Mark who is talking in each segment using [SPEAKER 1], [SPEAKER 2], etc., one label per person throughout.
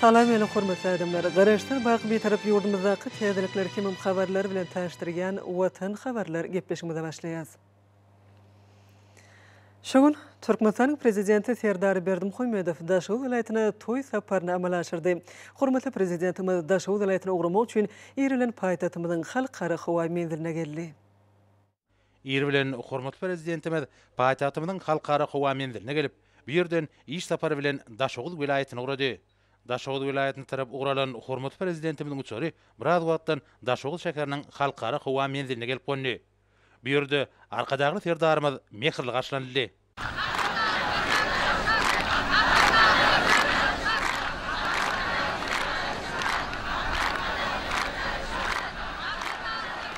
[SPEAKER 1] Salam meni hormatly adamlar! Garaşsyz baky Bitarap ýurdumyzdaky täzelikler hemem habarlar bilen tanyşdyrýan Watan habarlar gepleşigimize başlaýas. Şu gün Türkmenistanyň Prezidenti Serdar Berdimuhamedow Daşoguz welaýatyna toý saparyny amala aşyrdy. Hormatly Prezidentimiz Daşoguz welaýatyna ugramak üçin ir bilen paýtagtymyzyň Halkara howa menziline geldi.
[SPEAKER 2] Ir bilen hormatly Prezidentimiz paýtagtymyzyň Halkara howa menziline gelip, bu ýerden iş sapary bilen Daşoguz welaýatyna ugrady. Daşoguz welaýatyna tarap ugur alan hormatly Prezidentimiziň uçary biraz wagtdan Daşoguz şäheriniň Halkara howa menziline gelip gondy. Bu ýerde Arkadagly Serdarymyz mähirli garşylanyldy.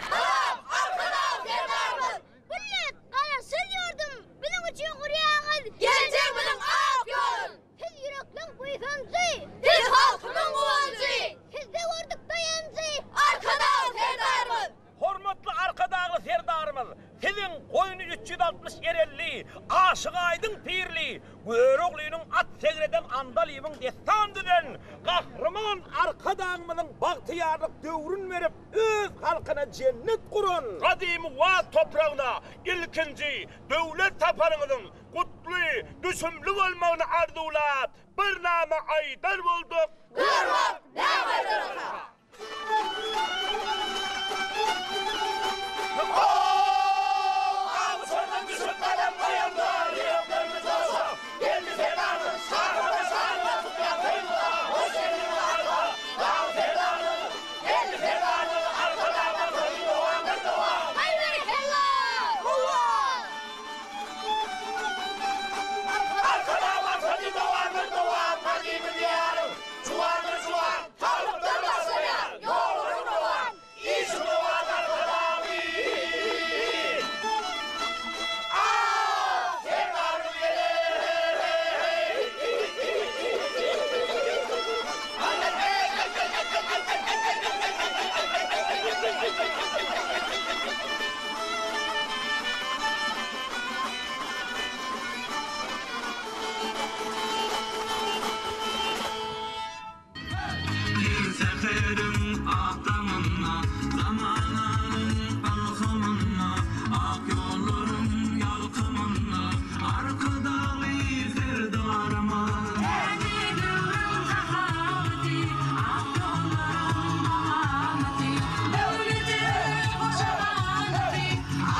[SPEAKER 3] Salam, Arkadag Serdarymyz! Gülläp Garaşsyz ýurdum, biziň üçin gurýaňyz geljegimiziň ak ýolun! Siz ýürekleň buýsanjy! Siz halkymyň guwanjy! Sizde gördük daýanjy! Arkadag Serdarymyz!
[SPEAKER 4] Hormatly Arkadagly Serdarymyz, Siziň goýny 360 erelli, Aşyk Aýdyň pirli, Göroglynyň at segreden Andalybyň dessan düzen Gahryman Arkadagymyzyň bagtyýarlyk döwrün berip, öz halkyna jennet guran, gadymy Waz topragyna ilkinji döwlet saparyňyzyň gutly, düşümli bolmagyny arzuwlap, bir nama aýdar bolduk.
[SPEAKER 3] Gör wagt näme aýdarka!
[SPEAKER 4] Juwandyr juwan, talypdan başlaýar, Ýoluň rowan, işiň rowan Arkadagly! Ak Serdarymyz
[SPEAKER 5] Ir säheriň ak daňynda, Zamananyň ylhamynda, Ak ýollaryň ýalkymynda, Arkadagly Serdarymyz. Täze döwrüň sahawaty, Ak ýollaryň dowamaty, Döwlete goşa ganaty,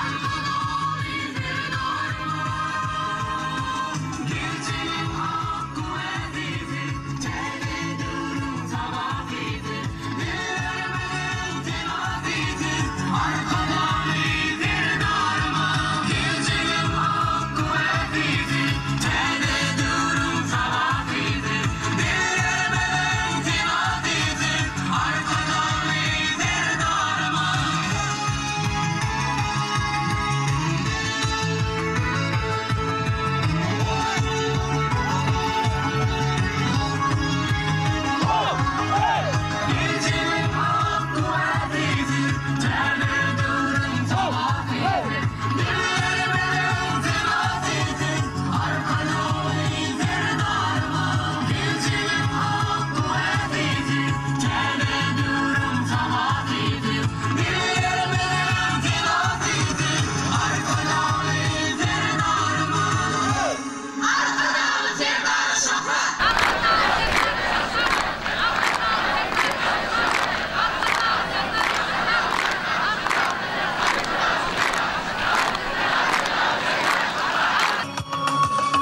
[SPEAKER 5] Arkadagly Serdarymyz. Geljegiň ak güwäsisi, Täze döwrüň sabasydy, Dillerimiziň senasydy, Arkadagly Serdarymyz. Geljegiň ak güwäsisi, Täze döwrüň sabasydy, Dillerimiziň senasydy, Arkadagly Serdarymyz.
[SPEAKER 3] Arkadagly Serdara şöhrat! Arkadagly Serdara şöhrat! Arkadagly Serdara şöhrat! Arkadagly Serdara şöhrat!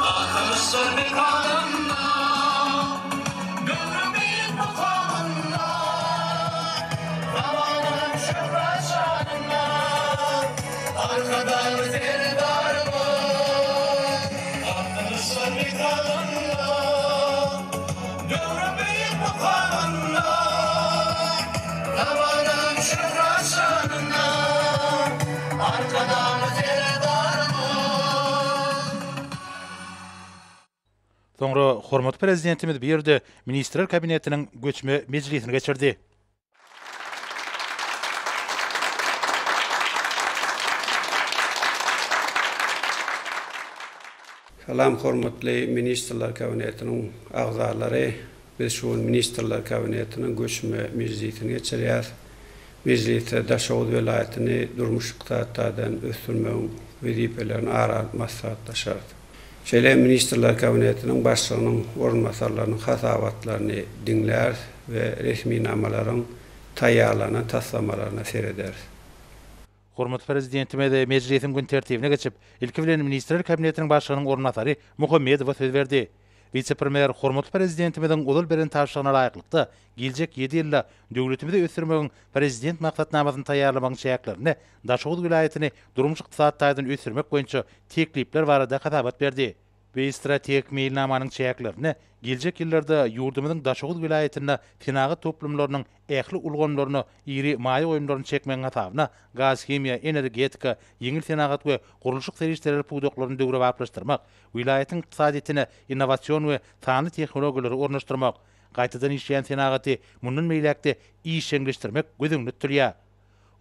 [SPEAKER 5] Galkynyşlar mekanynda, Döwrüň beýik mukamynda, Zamanaň şöhrat-şanynda, Arkadagly Serdarymyz. Galkynyşlar mekanynda, Döwrüň beýik mukamynda, Zamanaň şöhrat-şanynda, Arkadagly Serdarymyz.
[SPEAKER 2] Soňra hormatly Prezidentimiz bu ýerde Ministrler Kabinetiniň göçme mejlisini geçirdi.
[SPEAKER 6] Salam hormatly Ministrler Kabinetiniň agzalary! Biz şu gün Ministrler Kabinetiniň göçme mejlisini geçirýäris. Mejlisde Daşoguz welaýatyny durmuş-ykdysady taýdan ösdürmegiň wezipelerini ara alyp maslahatlaşarys. Şeýle hem Ministrler Kabinetiniň Başlygynyň orunbasarlarynyň hasabatlaryny diňläris we resminamalaryň taýýarlanan taslamalaryna serederis.
[SPEAKER 2] Hormatly Prezidentimiz mejlisiň gün tertibine geçip, ilki bilen Ministrler Kabinetiniň Başlygynyň orunbasary Muhammedowa söz berdi. Wise-premýer hormatly Prezidentimiziň ozal beren tabşyrygyna laýyklykda, geljek ýedi ýylda döwletimizi ösdürmegiň Prezident maksatnamasyny taýýarlamagyň çäklerinde Daşoguz welaýatyny durmuş-ykdysady taýdan ösdürmek boýunça teklipler barada hasabat berdi. Bu strategik meýilnamanyň çäklerinde geljek ýyllarda ýurdumyzyň Daşoguz welaýatynda senagat toplumlarynyň ähli ulgamlaryna iri maýa goýumlaryny çekmegiň hasabyna gaz-himiýa, energetika, ýeňil senagat we gurluşyk serişdeleri pudaklaryny döwrebaplaşdyrmak, welaýatyň ykdysadyýetine innowasion we sanly tehnologiýalary ornaşdyrmak, gaýtadan işleýän senagaty mundan beýläk-de işjeňleşdirmek göz öňünde tutulýar.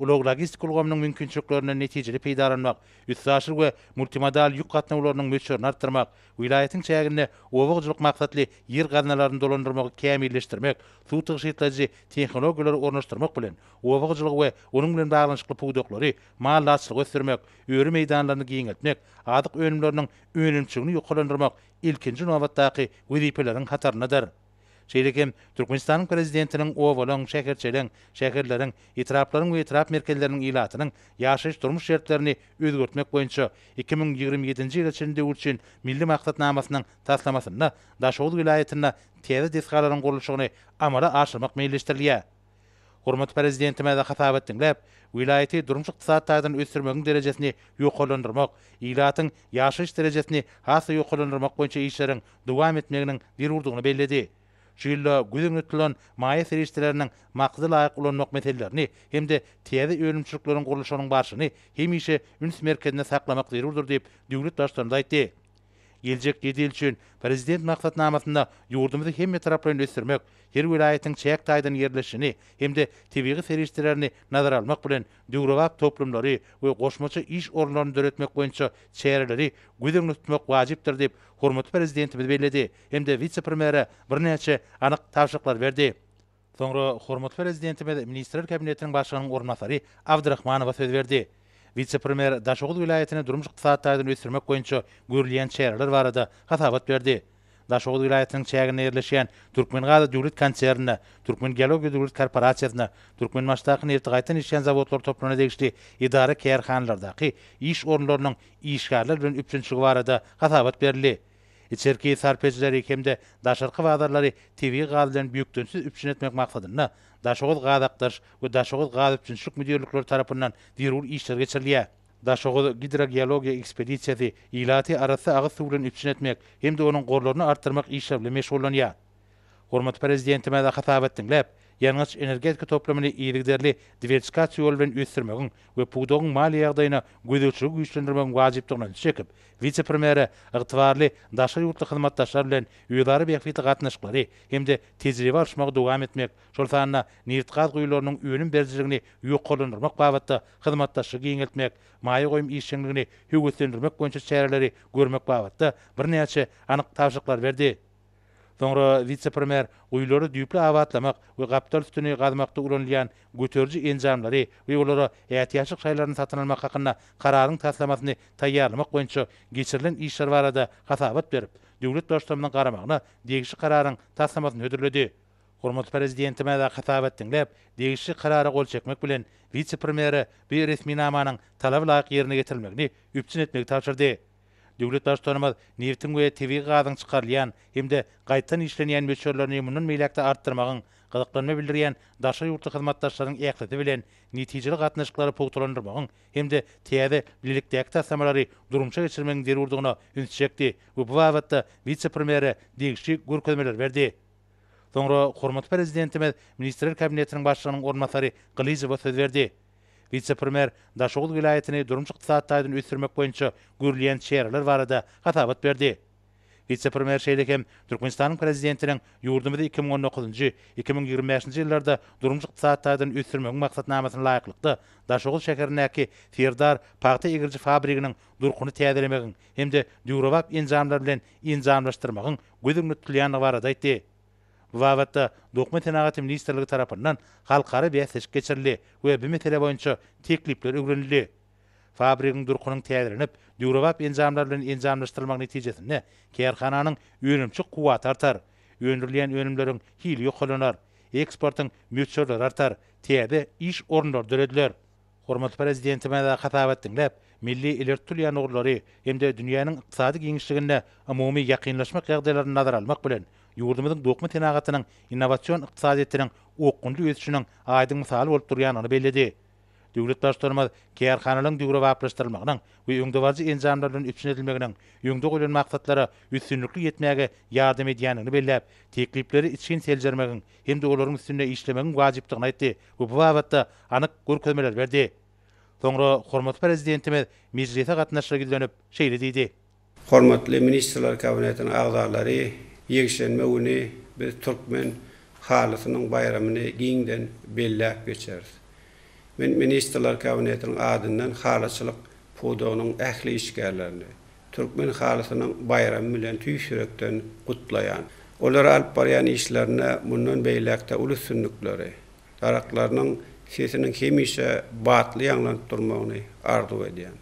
[SPEAKER 2] Ulag-logistika ulgamynyň mümkinçiliklerinden netijeli peýdalanmak, üstaşyr we multimodal ýük gatnawlarynyň möçberini artdyrmak, welaýatyň çäginde oba hojalyk maksatly ýer gaznalaryny dolandyrmagy kämilleşdirmek, suw tygşytlaýjy tehnologiýalary ornaşdyrmak bilen, oba hojalygy we onuň bilen baglanyşykly pudaklary, maldarçylygy ösdürmek, öri meýdanlaryny giňeltmek, azyk önümleriniň önümçiligini ýokarlandyrmak ilkinji nobatdaky wezipeleriň hataryndadyr. Şeýle hem Türkmenistanyň Prezidentiniň obalaryň, şäherçeleriň, şäherleriň, etraplaryň we etrap merkezleriniň ilatynyň ýaşaýyş-durmuş şertlerini özgertmek boýunça 2027-nji ýyla çenli döwür üçin Milli maksatnamasynyň taslamasynda Daşoguz welaýatynda täze desgalaryň gurluşygyny amala aşyrmak meýilleşdirilýär. Hormatly Prezidentimiz hasabat diňläp, welaýaty durmuş-ykdysady taýdan ösdürmegiň derejesini ýokarlandyrmak, ilatyň ýaşaýyş derejesini has-da ýokarlandyrmak boýunça işleriň dowam etmeginiň zerurdygyny belledi. Şu ýylda göz öňünde tutulan maýa serişdeleriniň maksada laýyk ulanmak meselelerini hem-de täze önümçilikleriň gurluşygynyň barşyny hemişe üns merkezinde saklamak zerurdyr diýip, döwlet Baştutanymyz aýtdy. Geljek ýedi ýyl üçin Prezident maksatnamasynda ýurdumyzy hemmetaraplaýyn ösdürmek, her welaýatyň çäk taýdan ýerleşişini hem-de tebigy serişdelerini nazara almak bilen, döwrebap toplumlary we goşmaça iş orunlaryny döretmek boýunça çäreleri göz öňünde tutmak wajypdyr diýip, hormatly Prezidentimiz belledi hem-de wise-premýere birnäçe anyk tabşyryklary berdi. Soňra hormatly Prezidentimiz Ministrler Kabinetiniň Başlygynyň orunbasary Abdyrahmanowa söz berdi. Wise-premýer Daşoguz welaýatyny durmuş-ykdysady taýdan ösdürmek boýunça görülýän çäreler barada hasabat berdi. Daşoguz welaýatynyň çäginde ýerleşýän Türkmengaz döwlet konsernine, Türkmengeologiýa döwlet korporasiýasyna, Türkmenbaşydaky nebti gaýtadan işleýän zawodlar toplumyna degişli edara-kärhanalardaky iş orunlarynyň işgärler bilen üpjünçiligi barada hasabat berildi. Içerki sarp edijileri hem-de daşarky bazarlary tebigy gaz bilen bökdençsiz üpjün etmek maksadynda Daşoguz gaz akdyryş we Daşoguz gaz üpjünçilik müdirlikleri tarapyndan zerur işler geçirilýär. Daşoguz gidrogeologiýa ekspedisiýasy ilaty arassa agyz suw bilen üpjün etmek hem-de onuň gorlaryny artdyrmak işleri bilen meşgullanýar. Hormatly Prezidentimiz hasabat diňläp, ýangyç-energetika toplumyny yzygiderli diwersifikasiýa ýoly bilen ösdürmegiň we pudagyň maliýe ýagdaýyna gözegçiligi güýçlendirmegiň wajypdygyna ünsi çekip, wise-premýere ygtybarly daşary ýurtly hyzmatdaşlar bilen özara bähbitli gatnaşyklary hem-de tejribe alyşmagy dowam etmek, şol sanda nebitgaz guýularynyň önüm berijiligini ýokarlandyrmak babatda hyzmatdaşlygy giňeltmek, maýa goýum işjeňligini höweslendirmek boýunça çäreleri görmek babatda birnäçe anyk tabşyryklary berdi. Soňra wise-premýer guýulary düýpli abatlamak we gapdal sütüni gazmakda ulanylýan göteriji enjamlary we olara ätiýaçlyk şaýlaryny satyn almak hakynda Kararyň taslamasyny taýýarlamak boýunça geçirilen işler barada hasabat berip, döwlet Baştutanymyzyň garamagyna degişli Kararyň taslamasyny hödürledi. Hormatly Prezidentimiz hasabat diňläp, degişli Karara gol çekmek bilen, wise-premýere bu resminamanyň talaba laýyk ýerine ýetirilmegini üpjün etmegi tabşyrdy. Döwlet Baştutanymyz nebitiň we tebigy gazyň çykarylýan hem-de gaýtadan işlenýän möçberlerini mundan beýläk-de artdyrmagyň, gyzyklanma bildirýän daşary ýurtly hyzmatdaşlaryň ählisi bilen netijeli gatnaşyklary pugtalandyrmagyň hem-de täze bilelikdäki taslamalary durmuşa geçirmegiň zerurdygyna ünsi çekdi we bu babatda wise-premýere degişli görkezmeleri berdi. Soňra hormatly Prezidentimiz Ministrler Kabinetiniň Başlygynyň orunbasary Gylyjowa söz berdi. Wise-premýer Daşoguz welaýatyny durmuş-ykdysady taýdan ösdürmek boýunça görülýän çäreler barada hasabat berdi. Wise-premýer şeýle hem Türkmenistanyň Prezidentiniň ýurdumyzy 2019-njy, 2025-nji ýyllarda durmuş-ykdysady taýdan ösdürmegiň maksatnamasyna laýyklykda Daşoguz şäherindäki Serdar pagta egiriji fabriginiň durkuny täzelemegiň hem-de döwrebap enjamlar bilen enjamlaşdyrmagyň göz öňünde tutulýandygy barada aýtdy. Bu babatda Dokma senagaty ministrligi tarapyndan halkara bäsleşik geçirildi we bu mesele boýunça teklipler öwrenildi. Fabrigiň durkunyň täzelenip, döwrebap enjamlar bilen enjamlaşdyrylmagy netijesinde kärhananyň önümçilik kuwwaty artar, öndürilýän önümleriň hili ýokarlanar, eksportyň möçberleri artar, täze iş orunlary dörediler. Hormatly Prezidentimiz hasabat diňläp, milli ileri tutulýan ugurlary hem-de dünýäniň ykdysady giňişliginde umumy ýakynlaşmak ýagdaýlaryny nazara almak bilen, ýurdumyzyň dokma senagatynyň innowasion ykdysadyýetiniň okgunly ösüşiniň aýdyň mysaly bolup durýandygyny belledi. Döwlet Baştutanymyz kärhanalaryň döwrebaplaşdyrylmagynyň we öňdebaryjy enjamlar bilen üpjün edilmeginiň öňde goýlan maksatlara üstünlikli ýetmäge ýardam edýändigini belläp, teklipleri içgin seljermegiň hem-de olaryň üstünde işlemegiň wajypdygyny aýtdy we bu babatda anyk görkezmeleri berdi. Soňra hormatly Prezidentimiz mejlise gatnaşyja ýüzlenip, şeýle diýdi.
[SPEAKER 6] Hormatly Ministrler Kabinetiniň agzalary, ýekşenbe güni biz Türkmen halysynyň baýramyny giňden belläp geçeris. Men Ministrler Kabinetiniň adyndan halyçylyk pudagynyň ähli işgärlerini Türkmen halysynyň baýramy bilen tüýs ýürekden gutlaýan. Olara alyp barýan işlerinde mundan beýläk-de uly üstünlikleri, daraklarynyň sesiniň hemişe batly ýaňlanyp durmagyny arzuw edýän.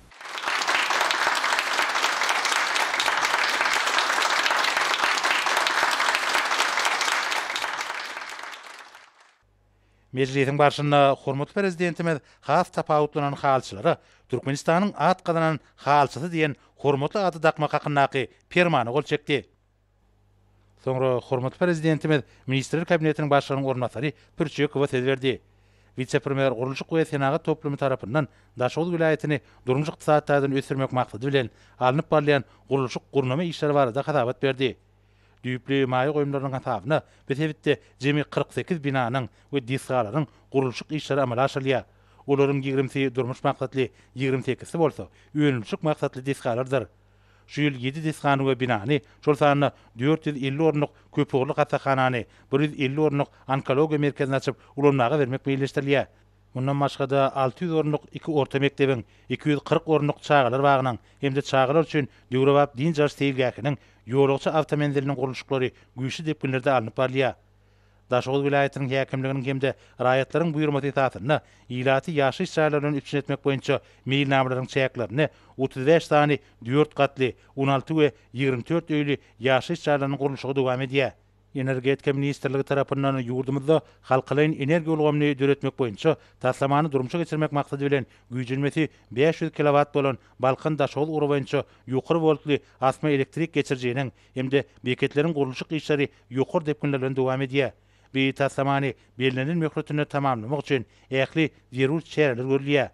[SPEAKER 2] Mejlisiň barşynda hormatly Prezidentimiz has tapawutlanan halyçylara Türkmenistanyň at gazanan halyçysy diýen hormatly ady dakmak hakyndaky Permana gol çekdi. Soňra hormatly Prezidentimiz Ministrler Kabinetiniň Başlygynyň orunbasary Pürçekowa söz berdi. Wise-premýer gurluşyk we senagat toplumy tarapyndan Daşoguz welaýatyny durmuş-ykdysady taýdan ösdürmek maksady bilen alnyp barylýan gurluşyk-gurnama işleri barada hasabat berdi. Düýpli maýa goýumlarynyň hasabyna bu sebitde jemi 48 binanyň we desgalaryň gurluşyk işleri amala aşyrylýar. Olaryň ýigrimisi durmuş maksatly, ýigrimi sekizisi bolsa önümçilik maksatly desgalardyr. Şu ýyl ýedi desgany we binany, şol sanda 450 orunlyk köpugurly hassahanany, 150 orunlyk onkologiýa merkezini açyp ulanmaga bermek meýilleşdirilýär. Mundan başga-da, 600 orunlyk iki orta mekdebiň, 240 orunlyk çagalar bagynyň hem-de çagalar üçin döwrebap dynç alyş seýilgähiniň, ýolagçy awtomenziliniň gurluşyklary güýçli depginlerde alnyp barylýar. Daşoguz welaýatynyň häkimliginiň hem-de raýatlaryň buýurmasy esasynda ilaty ýaşaýyş jaýlary bilen üpjün etmek boýunça meýilnamalaryň çäklerinde 35 sany dört gatly, 16 we 24 öýli ýaşaýyş jaýlarynyň gurluşygy dowam edýär. Energetika ministrligi tarapyndan ýurdumyzda halkalaýyn energiýa ulgamyny döretmek boýunça taslamany durmuşa geçirmek maksady bilen güýjenmesi 500 kilowat bolan Balkan-Daşoguz ugry boýunça ýokary woltly asma elektrik geçirijiniň hem-de beketleriň gurluşyk işleri ýokary depginler bilen dowam edýär. Bu taslamany bellenilen möhletinde tamamlamak üçin ähli zerur çäreler görülýär.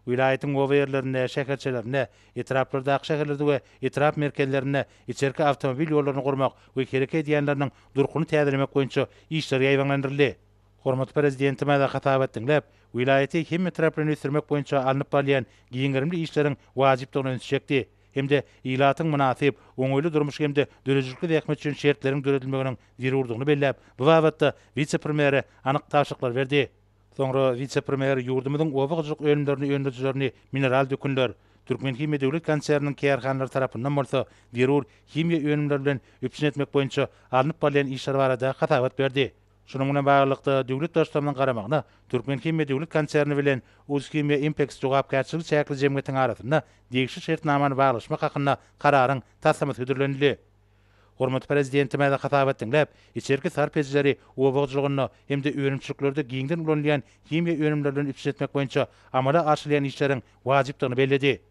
[SPEAKER 2] Welaýatyň oba ýerlerinde, şäherçelerinde, etraplardaky şäherlerde we etrap merkezlerinde içerki awtomobil ýollaryny gurmak we hereket edýänleriniň durkuny täzelemek boýunça işler ýaýbaňlandyryldy. Hormatly Prezidentimiz hasabat diňläp, welaýaty hemmetaraplaýyn ösdürmek boýunça alnyp barylýan giň gerimli işleriň wajypdygyna ünsi çekdi hem-de ilatyň mynasyp, oňaýly durmuş hem-de döredijilikli zähmet üçin şertleriň döredilmeginiň zerurdygyny belläp, bu babatda wise-premýere anyk tabşyryklary berdi. Soňra wise-premýer ýurdumyzyň oba hojalyk önümlerini öndürijilerini mineral dökünler, Türkmenhimiýa döwlet konserniniň kärhanalary tarapyndan bolsa zerur himiýa önümleri bilen üpjün etmek boýunça alnyp barylýan işler barada hasabat berdi. Şunuň bilen baglylykda, döwlet Baştutanymyzyň garamagyna Türkmenhimiýa döwlet konserni bilen Uzhimiýa Impeks jogapkärçiligi çäkli jemgyýetiň arasynda degişli şertnamany baglaşmak hakynda Kararyň taslamasy hödürlenildi. Hormatly Prezidentimiz hasabat diňläp, içerki sarp edijileri oba hojalygynda hem-de önümçiliklerde giňden ulanylýan himiýa önümleri bilen üpjün etmek boýunça amala aşyrylýan işleriň wajypdygyny belledi.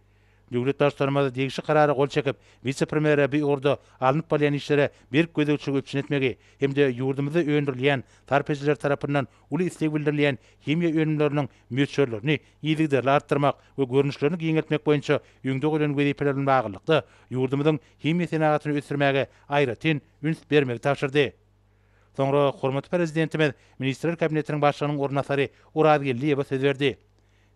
[SPEAKER 2] Döwlet Baştutanymyz degişli Karara gol çekip, wise-premýere bu ugurda alnyp barylýan işlere berk gözegçiligi üpjün etmegi hem-de ýurdumyzda öndürilýän, sarp edijiler tarapyndan uly isleg bildirilýän himiýa önümleriniň möçberlerini yzygiderli artdyrmak we görnüşlerini giňeltmek boýunça öňde goýlan wezipeler bilen baglylykda, ýurdumyzyň himiýa senagatyny ösdürmäge aýratyn üns bermegi tabşyrdy. Soňra hormatly Prezidentimiz Ministrler Kabinetiniň Başlygynyň orunbasary Orazgeldiýewe söz berdi.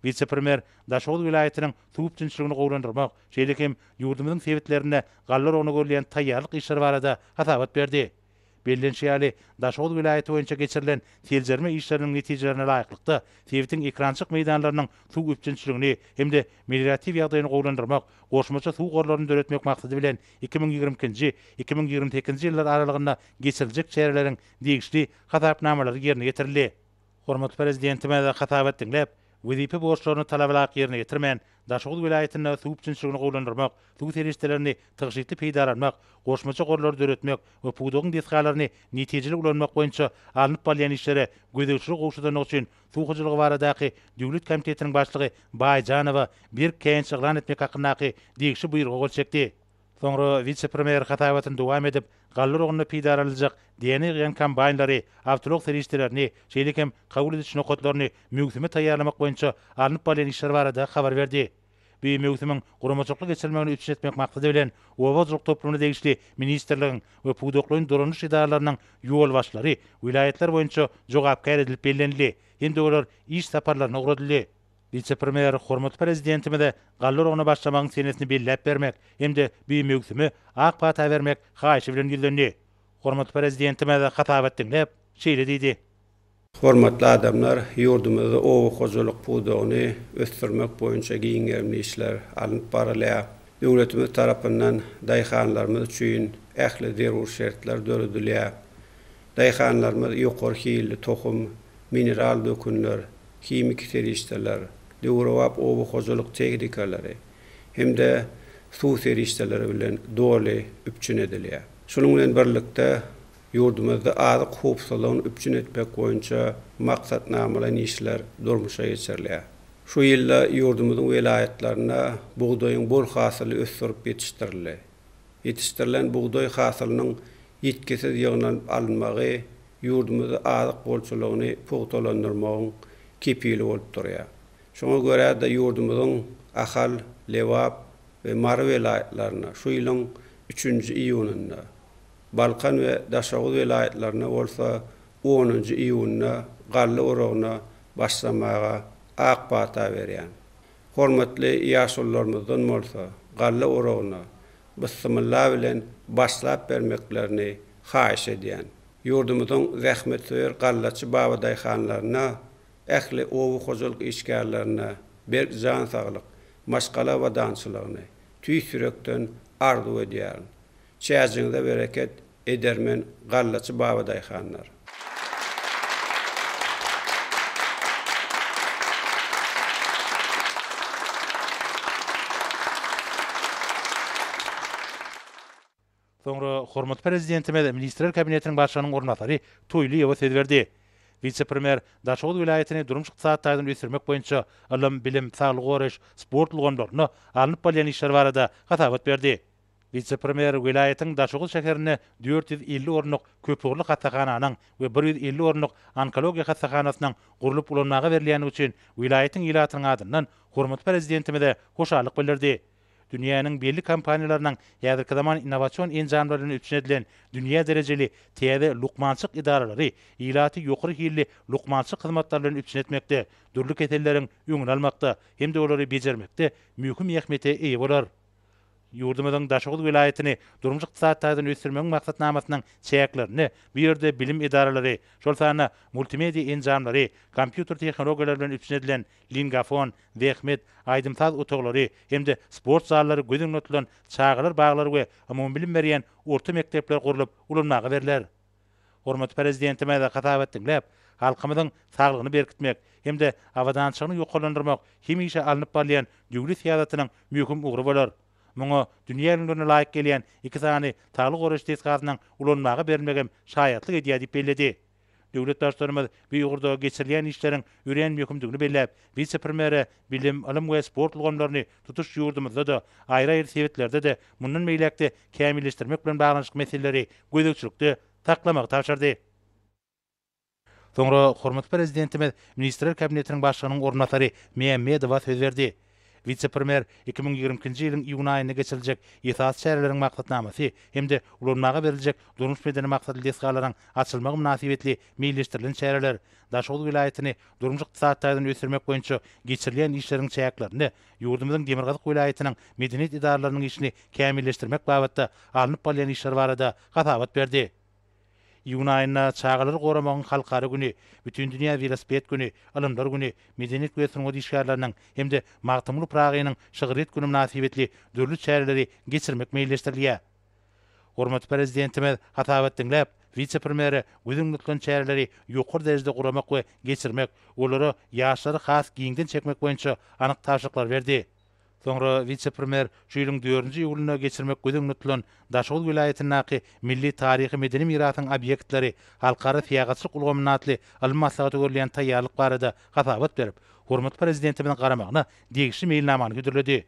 [SPEAKER 2] Wise-premýer Daşoguz welaýatynyň suw üpjünçiligini gowulandyrmak, şeýle hem ýurdumyzyň sebitlerinde galla oragyna görülýän taýýarlyk işleri barada hasabat berdi. Bellenişi ýaly, Daşoguz welaýaty boýunça geçirilen seljerme işleriniň netijelerine laýyklykda, sebitiň ekerançylyk meýdanlarynyň suw üpjünçiligini hem-de melioratiw ýagdaýyny gowulandyrmak, goşmaça suw gorlaryny döretmek maksady bilen 2022-nji, 2028-nji ýyllar aralygynda geçiriljek çäreleriň degişli hasapnamalary ýerine ýetirildi. Hormatly Prezidentimiz hasabat diňläp, wezipe borçlaryny talabalaýyk ýerine ýetirmän, Daşoguz welaýatynda suw üpjünçiligini gowulandyrmak, suw serişdelerini tygşytly peýdalanmak, goşmaça gorlary döretmek we pudagyň desgalaryny netijeli ulanmak boýunça alnyp barylýan işlere gözegçiligi gowşadanlygy üçin Suw hojalygy baradaky döwlet komitetiniň başlygy Baýjanowa berk käýinç yglan etmek hakyndaky degişli buýruga gol çekdi. Soňra wise-premýer hasabatyny dowam edip, galla urugynda peýdalanyljak däne ýygýan kombaýnlary, awtoulag serişdelerini, şeýle hem kabul ediş nokatlaryny möwsüme taýýarlamak boýunça alnyp barylýan işler barada habar berdi. Bu möwsümiň guramaçylykly geçirilmegini üpjün etmek maksady bilen, oba hojalyk toplumyna degişli ministrligiň we pudaklaýyn dolanyş edaralarynyň ýolbaşçylary welaýatlar boýunça jogapkär edilip bellenildi hem-de olar iş saparlaryna ugradyldy. Wise-premýer hormatly Prezidentimize galla oragyna başlamagyň senesini belläp bermek hem-de bu möwsüme ak pata bermek haýyşy bilen ýüzlendi. Hormatly Prezidentimiz hasabat diňläp, şeýle diýdi.
[SPEAKER 6] Hormatly adamlar, ýurdumyzda oba hojalyk pudagyny ösdürmek boýunça giň gerimli işler alnyp barylýar. Döwletimiz tarapyndan daýhanlarymyz üçin ähli zerur şertler döredilýär. Daýhanlarymyz ýokary hilli tohum, mineral dökünler, himiki serişdeler, döwrebap oba hojalyk tehnikalary hem-de suw serişdeleri bilen doly üpjün edilýär. Şunuň bilen birlikde, ýurdumyzda azyk howpsuzlygyny üpjün etmek boýunça maksatnamalaýyn işler durmuşa geçirilýär. Şu ýylda ýurdumyzyň welaýatlarynda bugdaýyň bol hasyly ösdürip ýetişdirildi. Ýetişdirilen bugdaý hasylynyň ýitgisiz ýygnalyp alynmagy ýurdumyzda azyk bolçulygyny pugtalandyrmagyň kepili bolup durýar. Şoňa görä-de, ýurdumyzyň Ahal, Lebap we Mary welaýatlarynda şu ýylyň üçünji iýunynda, Balkan we Daşoguz welaýatlarynda bolsa onunjy iýunda galla oragyna başlamaga ak pata berýän. Hormatly ýaşulularymyzdan bolsa galla oragyna bysmylla bilen başlap bermeklerini haýyş edýän. Ýurdumyzyň zähmetsöýer gallaçy babadaýhanlaryna, ähli oba hojalyk işgärlerine berk jan saglyk, maşgala abadançylygyny tüýs ýürekden arzuw edýärin. Çäjiňize bereket, edermen gallaçy babadaýhanlar!
[SPEAKER 2] Soňra hormatly Prezidentimiz Ministrler Kabinetiniň Başlygynyň orunbasary Toýlyýewe söz berdi. Wise-premýer Daşoguz welaýatyny durmuş-ykdysady taýdan ösdürmek boýunça ylym, bilim, saglygy goraýyş, sport ulgamlarynda alnyp barylýan işler barada hasabat berdi. Wise-premýer welaýatyň Daşoguz şäherinde 450 orunlyk köpugurly hassahananyň we 150 orunlyk onkologiýa hassahanasynyň gurlup ulanmaga berilýändigi üçin welaýatyň ilatynyň adyndan hormatly Prezidentimize hoşallyk bildirdi. Dünýäniň belli kompaniýalarynyň häzirki zaman innowasion enjamlary bilen üpjün edilen dünýä derejeli täze lukmançylyk edaralary ilaty ýokary hilli lukmançylyk hyzmatlary bilen üpjün etmekde, dürli keselleriň öňüni almakda hem-de olary bejermekde möhüm ähmiýete eýe bolar. Ýurdumyzyň Daşoguz welaýatyny durmuş-ykdysady taýdan ösdürmegiň maksatnamasynyň çäklerinde bu ýerde bilim edaralary, şol sanda multimediýa enjamlary, kompýuter tehnologiýalary bilen üpjün edilen lingafon, zähmet, aýdym-saz otaglary hem-de sport zallary göz öňünde tutulan çagalar baglary we umumybilim berýän orta mekdepler gurlup ulanmaga berler. Hormatly Prezidentimiz hasabat diňläp, halkymyzyň saglygyny berkitmek hem-de abadançylygyny ýokarlandyrmak hemişe alnyp barylýan döwlet syýasatynyň möhüm ugry bolar. Muňa dünýä ülňülerine laýyk gelýän iki sany saglygy goraýyş desgasynyň ulanmaga berilmegem şaýatlyk edýär diýip belledi. Döwlet Baştutanymyz bu ugurda geçirilýän işleriň örän möhümdigini belläp, wise-premýere bilim, ylym we sport ulgamlaryny tutuş ýurdumyzda-da, aýry-aýry sebitlerde-de mundan beýläk-de kämilleşdirmek bilen baglanyşykly meseleleri gözegçilikde saklamagy tabşyrdy. Soňra hormatly Prezidentimiz Ministrler Kabinetiniň Başlygynyň orunbasary Mämmedowa söz berdi. Wise-premýer 2022-nji ýylyň iýun aýynda geçiriljek esasy çäreleriň maksatnamasy hem-de ulanmaga beriljek durmuş-medeni maksatly desgalaryň açylmagy mynasybetli meýilleşdirilen çäreler, Daşoguz welaýatyny durmuş-ykdysady taýdan ösdürmek boýunça geçirilýän işleriň çäklerinde ýurdumyzyň demirgazyk welaýatynyň medeniýet edaralarynyň işini kämilleşdirmek babatda alnyp barylýan işler barada hasabat berdi. Iýun aýynda Çagalary goramagyň halkara güni, Bütindünýä welosiped güni, Ylymlar güni, Medeniýet we sungat işgärleriniň hem-de Magtymguly Pyragynyň şygryýet güni mynasybetli dürli çäreleri geçirmek meýilleşdirilýär. Hormatly Prezidentimiz hasabat diňläp, wise-premýere göz öňünde tutulan çäreleri ýokary derejede guramak we geçirmek, olara ýaşlary has giňden çekmek boýunça anyk tabşyryklary berdi. Soňra wise-premýer şu ýylyň dördünji iýulynda geçirmek göz öňünde tutulan Daşoguz welaýatyndaky milli taryhy-medeni mirasyň obýektleri halkara syýahatçylyk ulgamynda atly ylmy maslahata görülýän taýýarlyk barada hasabat berip, hormatly Prezidentimiziň garamagyna degişli meýilnamany hödürledi.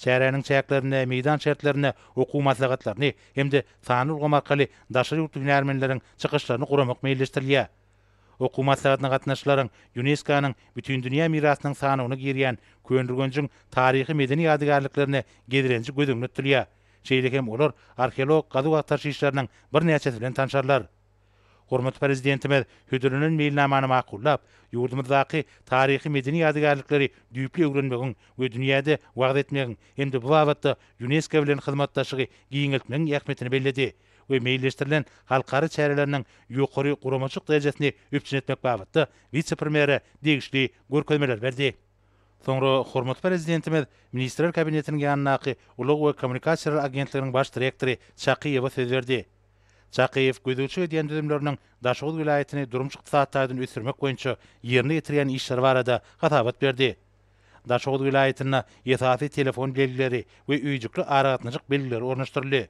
[SPEAKER 2] Çäräniň çäklerinde meýdan şertlerinde okuw maslahatlaryny hem-de sanly ulgam arkaly daşary ýurtly hünärmenleriň çykyşlaryny guramak meýilleşdirilýär. Okuw maslahatyna gatnaşyjylaryň Ýunesko-nyň Bütindünýä mirasynyň sanawyna girýän Köneürgenjiň taryhy-medeni ýadygärliklerine gezelenji göz öňünde tutulýar. Şeýle hem olar arheolog gazuw-agtaryş işleriniň birnäçesi bilen tanşarlar. Hormatly Prezidentimiz hödürlenen meýilnamany makullap, ýurdumyzdaky taryhy-medeni ýadygärlikleri düýpli öwrenmegiň we dünýäde wagyz etmegiň hem-de bu babatda Ýunesko bilen hyzmatdaşlygy giňeltmegiň ähmiýetini belledi we meýilleşdirilen halkara çäreleriniň ýokary guramaçylyk derejesini üpjün etmek babatda wise-premýere degişli görkezmeleri berdi. Soňra hormatly Prezidentimiz Ministrler Kabinetiniň ýanyndaky Ulag we kommunikasiýalar agentliginiň baş direktory Çakyýewe söz berdi. Çakyýew gözegçilik edýän düzümleriniň Daşoguz welaýatyny durmuş-ykdysady taýdan ösdürmek boýunça ýerine ýetirýän işleri barada hasabat berdi. Daşoguz welaýatynda esasy telefon belgileri we öýjükli aragatnaşyk belgileri ornaşdyryldy.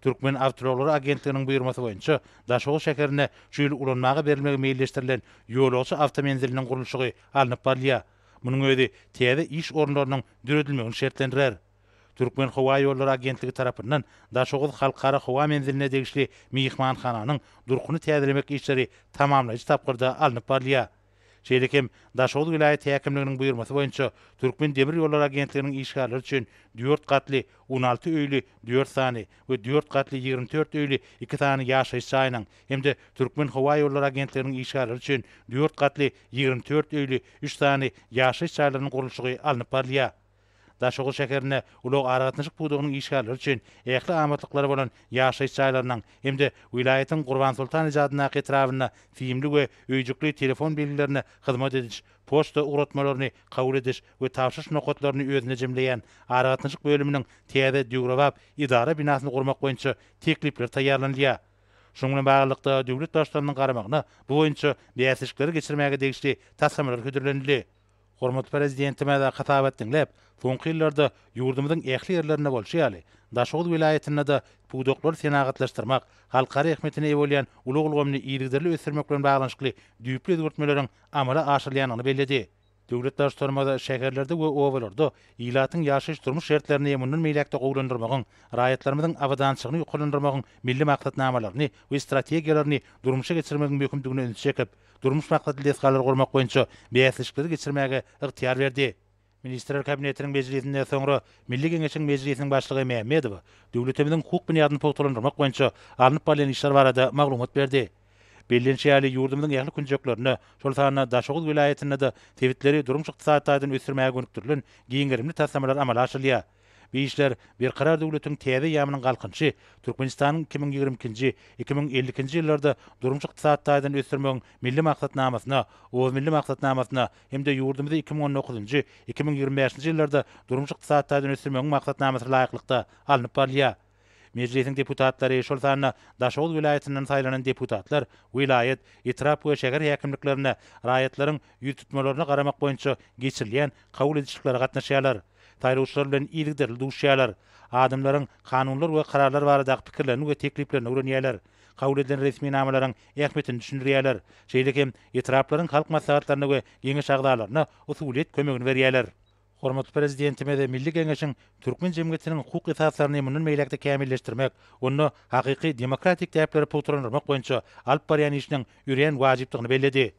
[SPEAKER 2] Türkmen awtoulaglary agentliginiň buýurmasy boýunça Daşoguz şäherinde şu ýyl ulanmaga berilmegi meýilleşdirilen ýolagçy awtomenziliniň gurluşygy alnyp barylýar. Munuň özi täze iş orunlarynyň döredilmegini şertlendirer. Türkmenhowaýollary agentligi tarapyndan Daşoguz Halkara howa menziline degişli myhmanhananyň durkuny täzelemek işleri tamamlaýjy tapgyrda alnyp barylýar. Şeýle hem Daşoguz welaýat häkimliginiň buýurmasy boýunça Türkmendemirýollary agentliginiň işgärleri üçin dört gatly 16 öýli dört sany we dört gatly 24 öýli iki sany ýaşaýyş jaýynyň hem-de Türkmenhowaýollary agentliginiň işgärleri üçin dört gatly 24 öýli üç sany ýaşaýyş jaýlarynyň gurluşygy alnyp barylýar. Daşoguz şäherinde ulag-aragatnaşyk pudagynyň işgärleri üçin ähli amatlyklary bolan ýaşaýyş jaýlarynyň hem-de welaýatyň Gurbansoltan eje adyndaky etrabynda simli we öýjükli telefon belgilerine hyzmat ediş, poçta ugratmalaryny kabul ediş we tabşyryş nokatlaryny özünde jemleýän aragatnaşyk bölüminiň täze döwrebap edara binasyny gurmak boýunça teklipler taýýarlanylýar. Şunuň bilen baglylykda, döwlet Baştutanynyň garamagyna bu boýunça bäsleşikleri geçirmäge degişli taslamalar hödürlenildi. Hormatly Prezidentimiz hasabat diňläp, soňky ýyllarda ýurdumyzyň ähli ýerlerinde bolşy ýaly, Daşoguz welaýatynda-da pudaklary senagatlaşdyrmak, halkara ähmiýetine eýe bolýan ulag ulgamyny yzygiderli ösdürmek bilen baglanyşykly düýpli özgertmeleriň amala aşyrylýandygyny belledi. Döwlet Baştutanymyz şäherlerde we obalarda ilatyň ýaşaýyş-durmuş şertlerini mundan beýläk-de gowulandyrmagyň, raýatlarymyzyň abadançylygyny ýokarlandyrmagyň milli maksatnamalaryny we strategiýalaryny durmuşa geçirmegiň möhümdigine ünsi çekip, durmuş maksatly desgalary gurmak boýunça bäsleşikleri geçirmäge ygtyýar berdi. Ministrler Kabinetiniň mejlisinde soňra Milli Geňeşiň Mejlisiniň Başlygy Mämmedowa döwletimiziň hukuk binýadyny pugtalandyrmak boýunça alnyp barylýan işler barada maglumat berdi. Bellenişi ýaly, ýurdumyzyň ähli künjeklerinde, şol sanda Daşoguz welaýatynda-da sebitleri durmuş-ykdysady taýdan ösdürmäge gönükdirilen giň gerimli taslamalar amala aşyrylýar. Bu işler Berkarar döwletiň täze eýýamynyň Galkynyşy, Türkmenistanyň 2022-nji, 2052-nji ýyllarda durmuş-ykdysady taýdan ösdürmegiň Milli maksatnamasyna, Oba milli maksatnamasyna hem-de ýurdumyzy 2019-njy, 2025-nji ýyllarda durmuş-ykdysady taýdan ösdürmegiň maksatnamasyna laýyklykda alnyp barylýar. Mejlisiň deputatlary, şol sanda Daşoguz welaýatyndan saýlanan deputatlar welaýat, etrap we şäher häkimliklerinde raýatlaryň ýüztutmalaryna garamak boýunça geçirilýän kabul edişliklere gatnaşýarlar. Saýlawçylar bilen yzygiderli duşýarlar. Adamlaryň kanunlar we kararlar baradaky pikirlerini we tekliplerini öwrenýärler. Kabul edilen resminamalaryň ähmiýetini düşündirýärler. Şeýle hem etraplaryň halk maslahatlaryna we geňeş agzalaryna usulyýet kömegini berýärler. Hormatly Prezidentimiz Milli Geňeşiň türkmen jemgyýetiniň hukuk esaslaryny mundan beýläk-de kämilleşdirmek, onda hakyky demokratik däpleri pugtalandyrmak boýunça alyp barýan işiniň örän wajypdygyny belledi.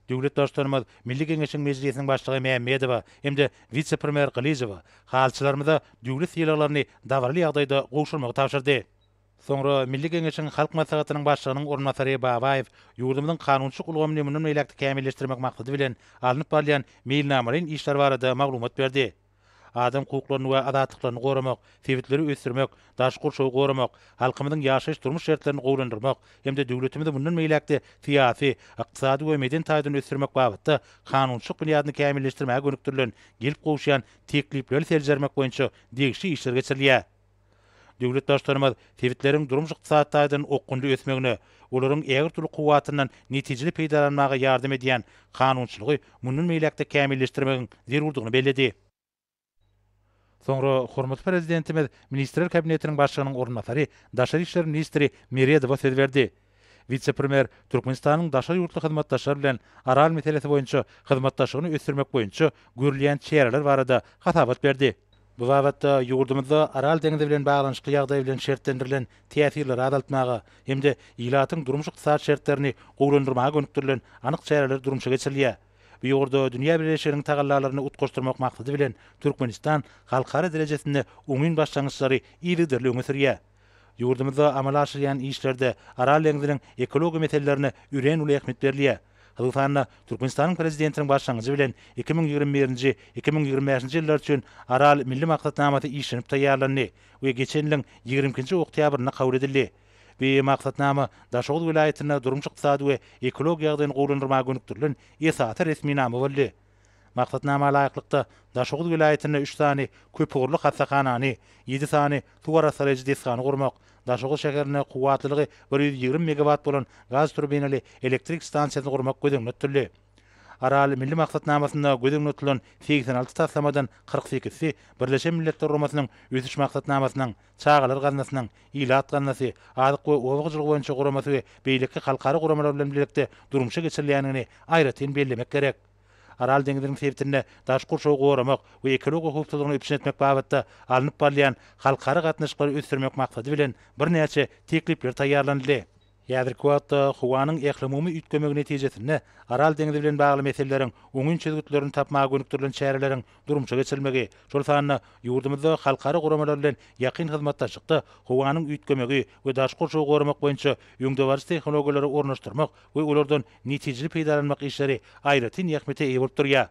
[SPEAKER 2] Döwlet Baştutanymyz Milli Geňeşiň Mejlisiniň Başlygy Mämmedowa hem-de wise-premýer Gylyjowa halyçylarymyza döwlet sylaglaryny dabaraly ýagdaýda gowşurmagy tabşyrdy. Soňra Milli Geňeşiň Halk Maslahatynyň Başlygynyň orunbasary Babaýew ýurdumyzyň kanunçylyk ulgamyny mundan beýläk-de kämilleşdirmek maksady bilen alnyp barylýan meýilnamalaýyn işler barada maglumat berdi. Adam hukuklaryny we azatlyklaryny goramak, sebitleri ösdürmek, daşky gurşawy goramak, halkymyzyň ýaşaýyş-durmuş şertlerini gowulandyrmak hem-de döwletimizi mundan beýläk-de syýasy, ykdysady we medeni taýdan ösdürmek babatda kanunçylyk binýadyny kämilleşdirmäge gönükdirilen gelip gowuşýan teklipleri seljermek boýunça degişli işler geçirilýär. Döwlet Baştutanymyz sebitleriň durmuş-ykdysady taýdan okgunly ösmegine, olaryň ägirt uly kuwwatyndan netijeli peýdalanmaga ýardam edýän kanunçylygy mundan beýläk-de kämilleşdirmegiň zerurdygyny belledi. Soňra hormatly Prezidentimiz Ministrler Kabinetiniň Başlygynyň orunbasary, daşary işler ministri Meredowa söz berdi. Wise-premýer Türkmenistanyň daşary ýurtly hyzmatdaşlar bilen Aral meselesi boýunça hyzmatdaşlygyny ösdürmek boýunça görülýän çäreler barada hasabat berdi. Bu babatda ýurdumyzda Aral deňzi bilen baglanyşykly ýagdaý bilen şertlendirilen täsirleri azaltmaga hem-de ilatyň durmuş-ykdysady şertlerini gowulandyrmaga gönükdirilen anyk çäreler durmuşa geçirilýär. Bu ugurda dünýä bileleşiginiň tagallalaryny utgaşdyrmak maksady bilen Türkmenistan halkara derejesinde oňyn başlangyçlary yzygiderli öňe sürýär. Ýurdumyzda amala aşyrylýan işlerde Aral deňziniň ekologiýa meselelerine örän uly ähmiýet berilýär. Hususan-da, Türkmenistanyň Prezidentiniň başlangyjy bilen 2021-nji, 2025-nji ýyllar üçin Aral milli maksatnamasy işlenip taýýarlandy we geçen ýylyň 22-nji oktýabrynda kabul edildi. Bu maksatnama Daşoguz welaýatynda durmuş-ykdysady we ekologiýa ýagdaýyny gowulandyrmaga gönükdirilen esasy resminama boldy. Maksatnama laýyklykda, Daşoguz welaýatynda üç sany köpugurly hassahanany, ýedi sany suw arassalaýjy desgany gurmak, Daşoguz şäherinde kuwwatlylygy 120 megawat bolan gaz turbinaly elektrik stansiýasyny gurmak göz öňünde tutuldy. Aral milli maksatnamasynda göz öňünde tutulan 86 taslamadan 48-si Birleşen Milletler Guramasynyň Ösüş Maksatnamasynyň, Çagalar gaznasynyň, Ilat gaznasy, Azyk we oba hojalygy boýunça guramasy we beýleki halkara guramalar bilen bilelikde durmuşa geçirilýändigini aýratyn bellemek gerek. Aral deňziniň sebitinde daşky gurşawy goramak we ekologiýa howpsuzlygyny üpjün etmek babatda alnyp barylýan halkara gatnaşyklary ösdürmek maksady bilen birnäçe teklipler taýýarlanyldy. Häzirki wagtda howanyň ählumumy üýtgemegi netijesinde Aral deňzi bilen bagly meseleleriň oňyn çözgütlerini tapmaga gönükdirilen çäreleriň durmuşa geçirilmegi, şol sanda ýurdumyzda halkara guramalar bilen ýakyn hyzmatdaşlykda howanyň üýtgemegi we daşky gurşawy goramak boýunça öňdebaryjy tehnologiýalary ornaşdyrmak we olardan netijeli peýdalanmak işleri aýratyn ähmiýete eýe bolup durýar.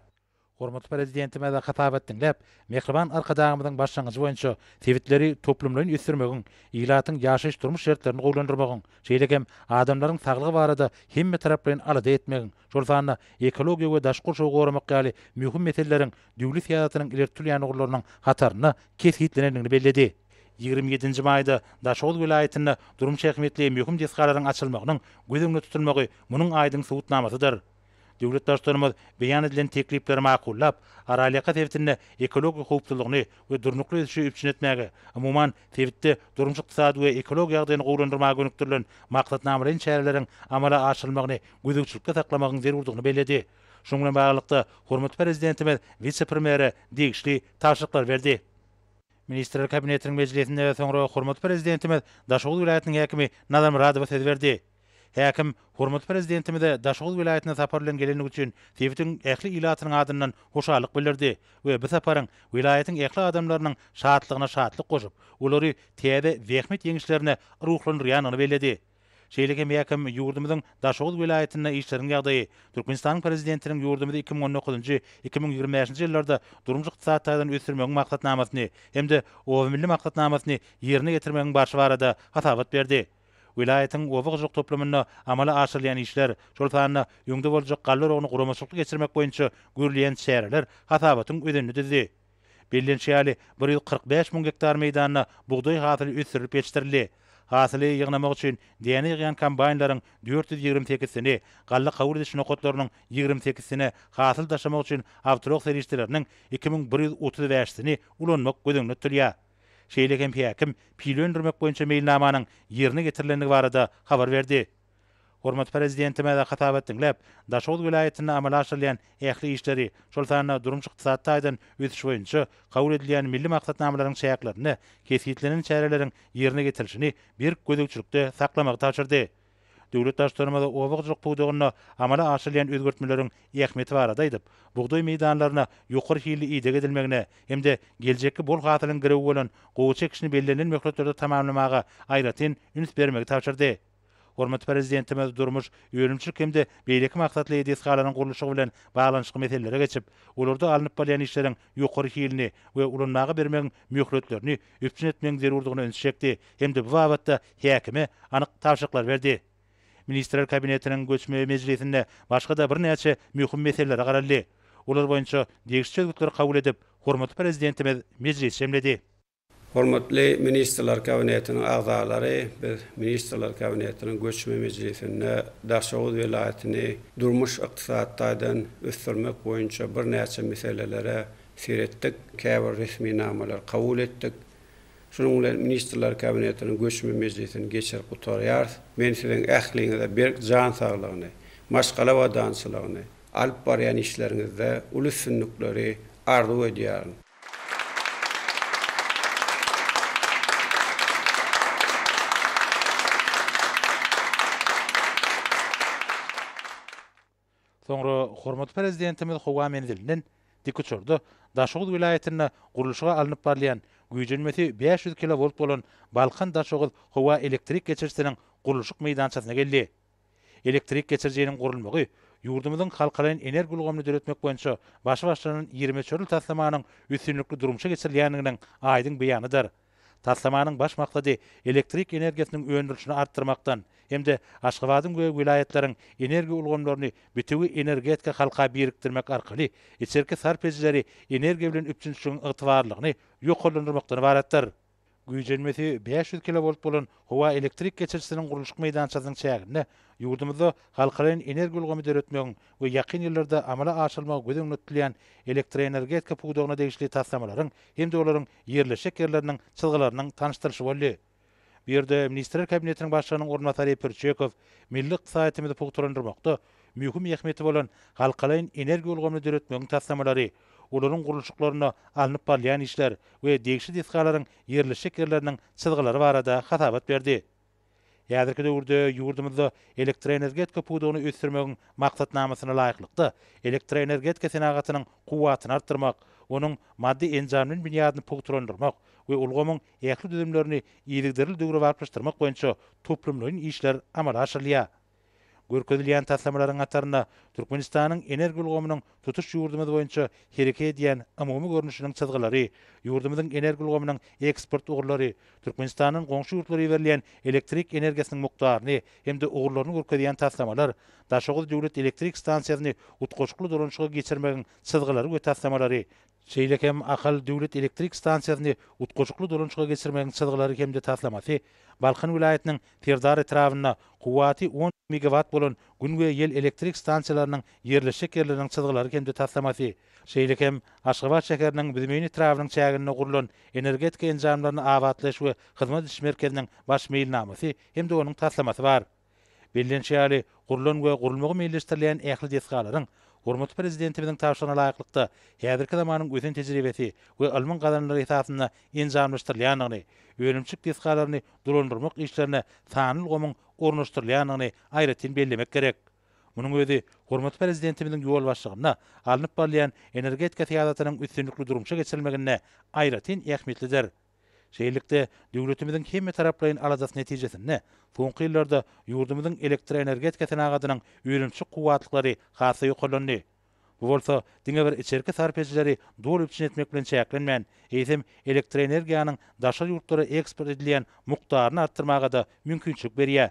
[SPEAKER 2] Hormatly Prezidentimiz hasabat diňläp, mähriban Arkadagymyzyň başlangyjy boýunça sebitleri toplumlaýyn ösdürmegiň, ilatyň ýaşaýyş-durmuş şertlerini gowulandyrmagyň, şeýle hem adamlaryň saglygy barada hemmetaraplaýyn alada etmegiň, şol sanda ekologiýa we daşky gurşawy goramak ýaly möhüm meseleleriň döwlet syýasatynyň ileri tutulýan ugurlarynyň hatarynda kesgitlenendigini belledi. 27-nji maýda Daşoguz welaýatynda durmuş ähmiýetli möhüm desgalaryň açylmagynyň göz öňünde tutulmagy munuň aýdyň subutnamasydyr. Döwlet Baştutanymyz beýan edilen teklipleri makullap, Aralýaka sebitinde ekologiýa howpsuzlygyny we durnukly ösüşi üpjün etmäge, umuman, sebitde durmuş-ykdysady we ekologiýa ýagdaýyny gowulandyrmaga gönükdirilen maksatnamalaýyn çäreleriň amala aşyrylmagyny gözegçilikde saklamagyň zerurdygyny belledi. Şunuň bilen baglylykda, hormatly Prezidentimiz wise-premýere degişli tabşyryklary berdi. Ministrler Kabinetiniň mejlisinde soňra hormatly Prezidentimiz Daşoguz welaýatynyň häkimi Nazar Myradowa söz berdi. Häkim hormatly Prezidentimize Daşoguz welaýatyna sapar bilen gelendigi üçin sebitiň ähli ilatynyň adyndan hoşallyk bildirdi we bu saparyň welaýatyň ähli adamlarynyň şatlygyna şatlyk goşup, olary täze zähmet ýeňişlerine ruhlandyrýandygyny belledi. Şeýle hem häkim ýurdumyzyň Daşoguz welaýatynda işleriň ýagdaýy, Türkmenistanyň Prezidentiniň ýurdumyzy 2019-njy, 2025-nji ýyllarda durmuş-ykdysady taýdan ösdürmegiň maksatnamasyny hem-de Oba milli maksatnamasyny ýerine ýetirmegiň barşy barada hasabat berdi. Welaýatyň oba hojalyk toplumynda amala aşyrylýan işler, şol sanda öňde boljak galla oragyny guramaçylykly geçirmek boýunça görülýän çäreler hasabatyň özenini düzdi. Bellenişi ýaly, 145 müň gektar meýdanda bugdaý hasyly ösdürilip ýetişdirildi. Hasyly ýygnamak üçin däne ýygýan kombaýnlaryň 428-sini, galla kabul ediş nokatlarynyň 28-sine hasyl daşamak üçin awtoulag serişdeleriniň 2135-sini ulanmak göz öňünde tutulýar. Şeýle hem häkim pile öndürmek boýunça meýilnamanyň ýerine ýetirilendigi barada habar berdi. Hormatly Prezidentimiz hasabat diňläp, Daşoguz welaýatynda amala aşyrylýan ähli işleri, şol sanda durmuş-ykdysady taýdan ösüş boýunça kabul edilýän milli maksatnamalaryň çäklerinde kesgitlenen çäreleriň ýerine ýetirilişini berk gözegçilikde saklamagy tabşyrdy. Döwlet Baştutanymyz oba hojalyk pudagynda amala aşyrylýan özgertmeleriň ähmiýeti barada aýdyp, bugdaý meýdanlaryna ýokary hilli ideg edilmegine hem-de geljekki bol hasylyň girewi bolan gowaça ekişini bellenilen möhletlerde tamamlamaga aýratyn üns bermegi tabşyrdy. Hormatly Prezidentimiz durmuş, önümçilik hem-de beýleki maksatly desgalaryň gurluşygy bilen baglanyşykly meselelere geçip, olarda alnyp barylýan işleriň ýokary hilini we ulanmaga bermegiň möhletlerini üpjün etmegiň zerurdygyna ünsi çekdi hem-de bu babatda häkime anyk tabşyryklar berdi. Ministrler Kabinetiniň göçme mejlisinde başga-da birnäçe möhüm meselelere garaldy. Olar boýunça degişli çözgütleri kabul edip, hormatly Prezidentimiz mejlisi jemledi.
[SPEAKER 6] Hormatly Ministrler Kabinetiniň agzalary, biz Ministrler Kabinetiniň göçme mejlisinde Daşoguz welaýatyny durmuş-ykdysady taýdan ösdürmek boýunça birnäçe meselelere seretdik, käbir resminamalary kabul etdik. Şunuň bilen Ministrler Kabinetiniň göçme mejlisini geçirip gutarýarys. Men siziň ähliňize berk jan saglygyny, maşgala abadançylygyny, alyp barýan işleriňizde uly üstünlikleri arzuw edýärin.
[SPEAKER 2] Soňra hormatly Prezidentimiz howa menzilinden dikuçarda Daşoguz welaýatynda gurluşygy alnyp barylýan, güýjenmesi 500 kilowolt bolan Balkan-Daşoguz howa elektrik geçirijisiniň gurluşyk meýdançasyna geldi. Elektrik geçirijiniň gurulmagy ýurdumyzyň halkalaýyn energiýa ulgamyny döretmek boýunça başy başlanan iri möçberli taslamanyň üstünlikli durmuşa geçirilýändiginiň aýdyň beýanydyr. Taslamanyň baş maksady elektrik energiýasynyň öndürilişini artdyrmakdan hem-de Aşgabadyň we welaýatlaryň energiýa ulgamlaryny bitewi energetika halka birikdirmek arkaly içerki sarp edijileri energiýa bilen üpjünçiligiň ygtybarlylygyny ýokarlandyrmakdan ybaratdyr. Güýjenmesi 500 kilowolt bolan howa elektrik geçirijisiniň gurluşyk meýdançasynyň çäginde ýurdumyzda halkalaýyn energiýa ulgamy döretmegiň we ýakyn ýyllarda amala aşyrylmagy göz öňünde tutulýan elektroenergetika pudagyna degişli taslamalaryň hem-de olaryň ýerleşjek ýerleriniň çyzgylarynyň tanyşdyrylyşy boldy. Bu ýerde Ministrler Kabinetiniň Başlygynyň orunbasary Pürçekow milli ykdysadyýetimizi pugtalandyrmakda möhüm ähmiýeti bolan halkalaýyn energiýa ulgamyny döretmegiň taslamalary, olaryň gurluşyklarynda alnyp barylýan işler we degişli desgalaryň ýerleşjek ýerleriniň çyzgylary barada hasabat berdi. Häzirki döwürde ýurdumyzda elektroenergetika pudagyny ösdürmegiň maksatnamasyna laýyklykda, elektroenergetika senagatynyň kuwwatyny artdyrmak, onuň maddy-enjamlaýyn binýadyny pugtalandyrmak we ulgamyň ähli düzümlerini yzygiderli döwrebaplaşdyrmak boýunça toplumlaýyn işler amala aşyrylýar. Görkezilýän taslamalaryň hatarynda Türkmenistanyň energiýa ulgamynyň tutuş ýurdumyz boýunça hereket edýän umumy görnüşiniň çyzgylary, ýurdumyzyň energiýa ulgamynyň eksport ugurlary, Türkmenistandan goňşy ýurtlara iberilýän elektrik energiýasynyň mukdaryny hem-de ugurlaryny görkezýän taslamalar, Daşoguz döwlet elektrik stansiýasyny utgaşykly dolanyşyga geçirmegiň çyzgylary we taslamalary, şeýle hem Ahal döwlet elektrik stansiýasyny utgaşykly dolanyşyga geçirmegiň çyzgylary hem-de taslamasy, Balkan welaýatynyň Serdar etrabynda kuwwaty on megawat bolan Gün we ýel elektrik stansiýalarynyň ýerleşjek ýerleriniň çyzgylary hem-de taslamasy, şeýle hem Aşgabat şäheriniň Büzmeýin etrabynyň çäginde gurlan energetika enjamlaryny abatlaýyş we hyzmat ediş merkeziniň baş meýilnamasy hem-de onuň taslamasy bar. Bellenişi ýaly, gurlan we gurulmagy meýilleşdirilýän ähli desgalaryň hormatly Prezidentimiziň tabşyrygyna laýyklykda, häzirki zamanyň ösen tejribesi we ylmyň gazananlary esasynda enjamlaşdyrylýandygyny, önümçilik desgalaryny dolandyrmak işlerine sanly ulgamyň ornaşdyrylýandygyny aýratyn bellemek gerek. Munuň özi hormatly Prezidentimiziň ýolbaşçylygynda alnyp barylýan energetika syýasatynyň üstünlikli durmuşa geçirilmeginde aýratyn ähmiýetlidir. Şeýlelikde, döwletimiziň hemmetaraplaýyn aladasy netijesinde, soňky ýyllarda ýurdumyzyň elektroenergetika senagatynyň önümçilik kuwwatlyklary has-da ýokarlandy. Bu bolsa diňe bir içerki sarp edijileri doly üpjün etmek bilen çäklenmän, eýsem, elektroenergiýanyň daşary ýurtlara eksport edilýän mukdaryny artdyrmaga-da mümkinçilik berýär.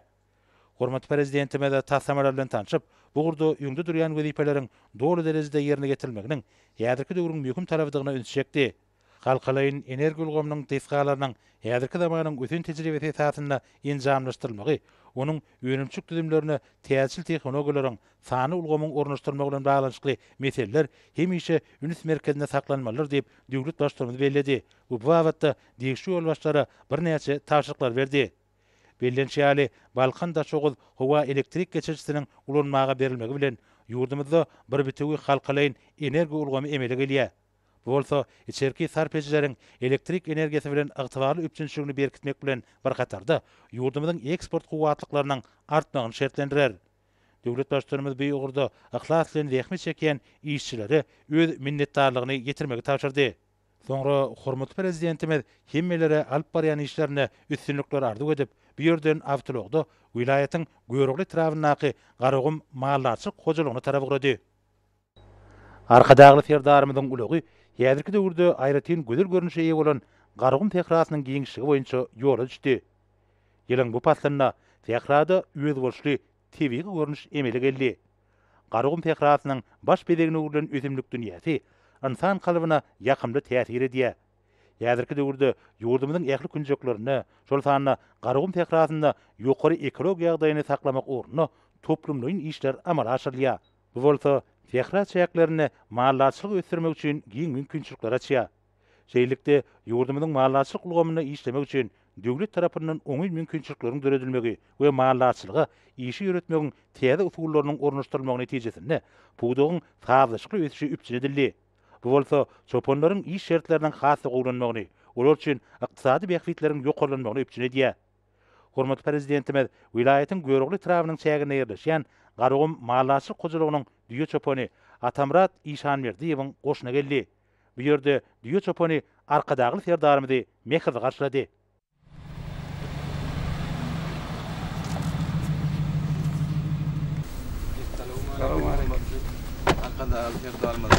[SPEAKER 2] Hormatly Prezidentimiz taslamalar bilen tanşyp, bu ugurda öňde durýan wezipeleriň doly derejede ýerine ýetirilmeginiň häzirki döwrüň möhüm talabydygyna ünsi çekdi. Halkalaýyn energiýa ulgamynyň desgalarynyň häzirki zamanyň ösen tejribesi esasynda enjamlaşdyrylmagy, onuň önümçilik düzümlerine täzeçil tehnologiýalaryň, sanly ulgamyň ornaşdyrylmagy bilen baglanyşykly meseleler hemişe üns merkezinde saklanmalydyr diýip, döwlet Baştutanymyz belledi we bu babatda degişli ýolbaşçylara birnäçe tabşyryklary berdi. Bellenişi ýaly, Balkan-Daşoguz howa elektrik geçirijisiniň ulanmaga berilmegi bilen, ýurdumyzda bir bitewi halkalaýyn energiýa ulgamy emele gelýär. Bu bolsa içerki sarp edijileriň elektrik energiýasy bilen ygtybarly üpjünçiligini berkitmek bilen bir hatarda, ýurdumyzyň eksport kuwwatlyklarynyň artmagyny şertlendirer. Döwlet Baştutanymyz bu ugurda yhlas bilen zähmet çekýän işçilere öz minnetdarlygyny ýetirmegi tabşyrdy. Soňra hormatly Prezidentimiz hemmelere alyp barýan işlerinde üstünlikler arzuw edip, bu ýerden awtoulagda welaýatyň Görogly etrabyndaky Garagum maldarçylyk hojalygyna tarap ugrady. Arkadagly Serdarymyzyň ulagy häzirki döwürde aýratyn gözel görnüşe eýe bolan Garagum sährasynyň giňişligi boýunça ýola düşdi. Ýylyň bu paslynda sährada özboluşly tebigy görnüş emele geldi. Garagum sährasynyň baş bezegine öwrülen ösümlik dünýäsi ynsan kalbyna ýakymly täsir edýär. Häzirki döwürde ýurdumyzyň ähli künjeklerinde, şol sanda Garagum sährasynda ýokary ekologiýa ýagdaýyny saklamak ugrunda toplumlaýyn işler amala aşyrylýar. Bu bolsa sähra çäklerinde maldarçylygy ösdürmek üçin giň mümkinçilikleri açýar. Şeýlelikde, ýurdumyzyň maldarçylyk ulgamynda işlemek üçin döwlet tarapyndan oňyn mümkinçilikleriň döredilmegi we maldarçylyga işi ýöretmegiň täze usullarynyň ornaşdyrylmagy netijesinde pudagyň sazlaşykly ösüşi üpjün edildi. Bu bolsa çopanlaryň iş şertleriniň has-da gowulanmagyny, olar üçin ykdysady bähbitleriň ýokarlanmagyny üpjün edýär. Hormatly Prezidentimiz welaýatyň Görogly etrabynyň çäginde ýerleşýän Garagum maldarçylyk hojalygynyň düýe çopany Atamyrat Işanberdiýewiň goşuna geldi. Bu ýerde düýe çopany Arkadagly Serdarymyzy mähirli garşylady.
[SPEAKER 7] Arkadagly Serdarymyz.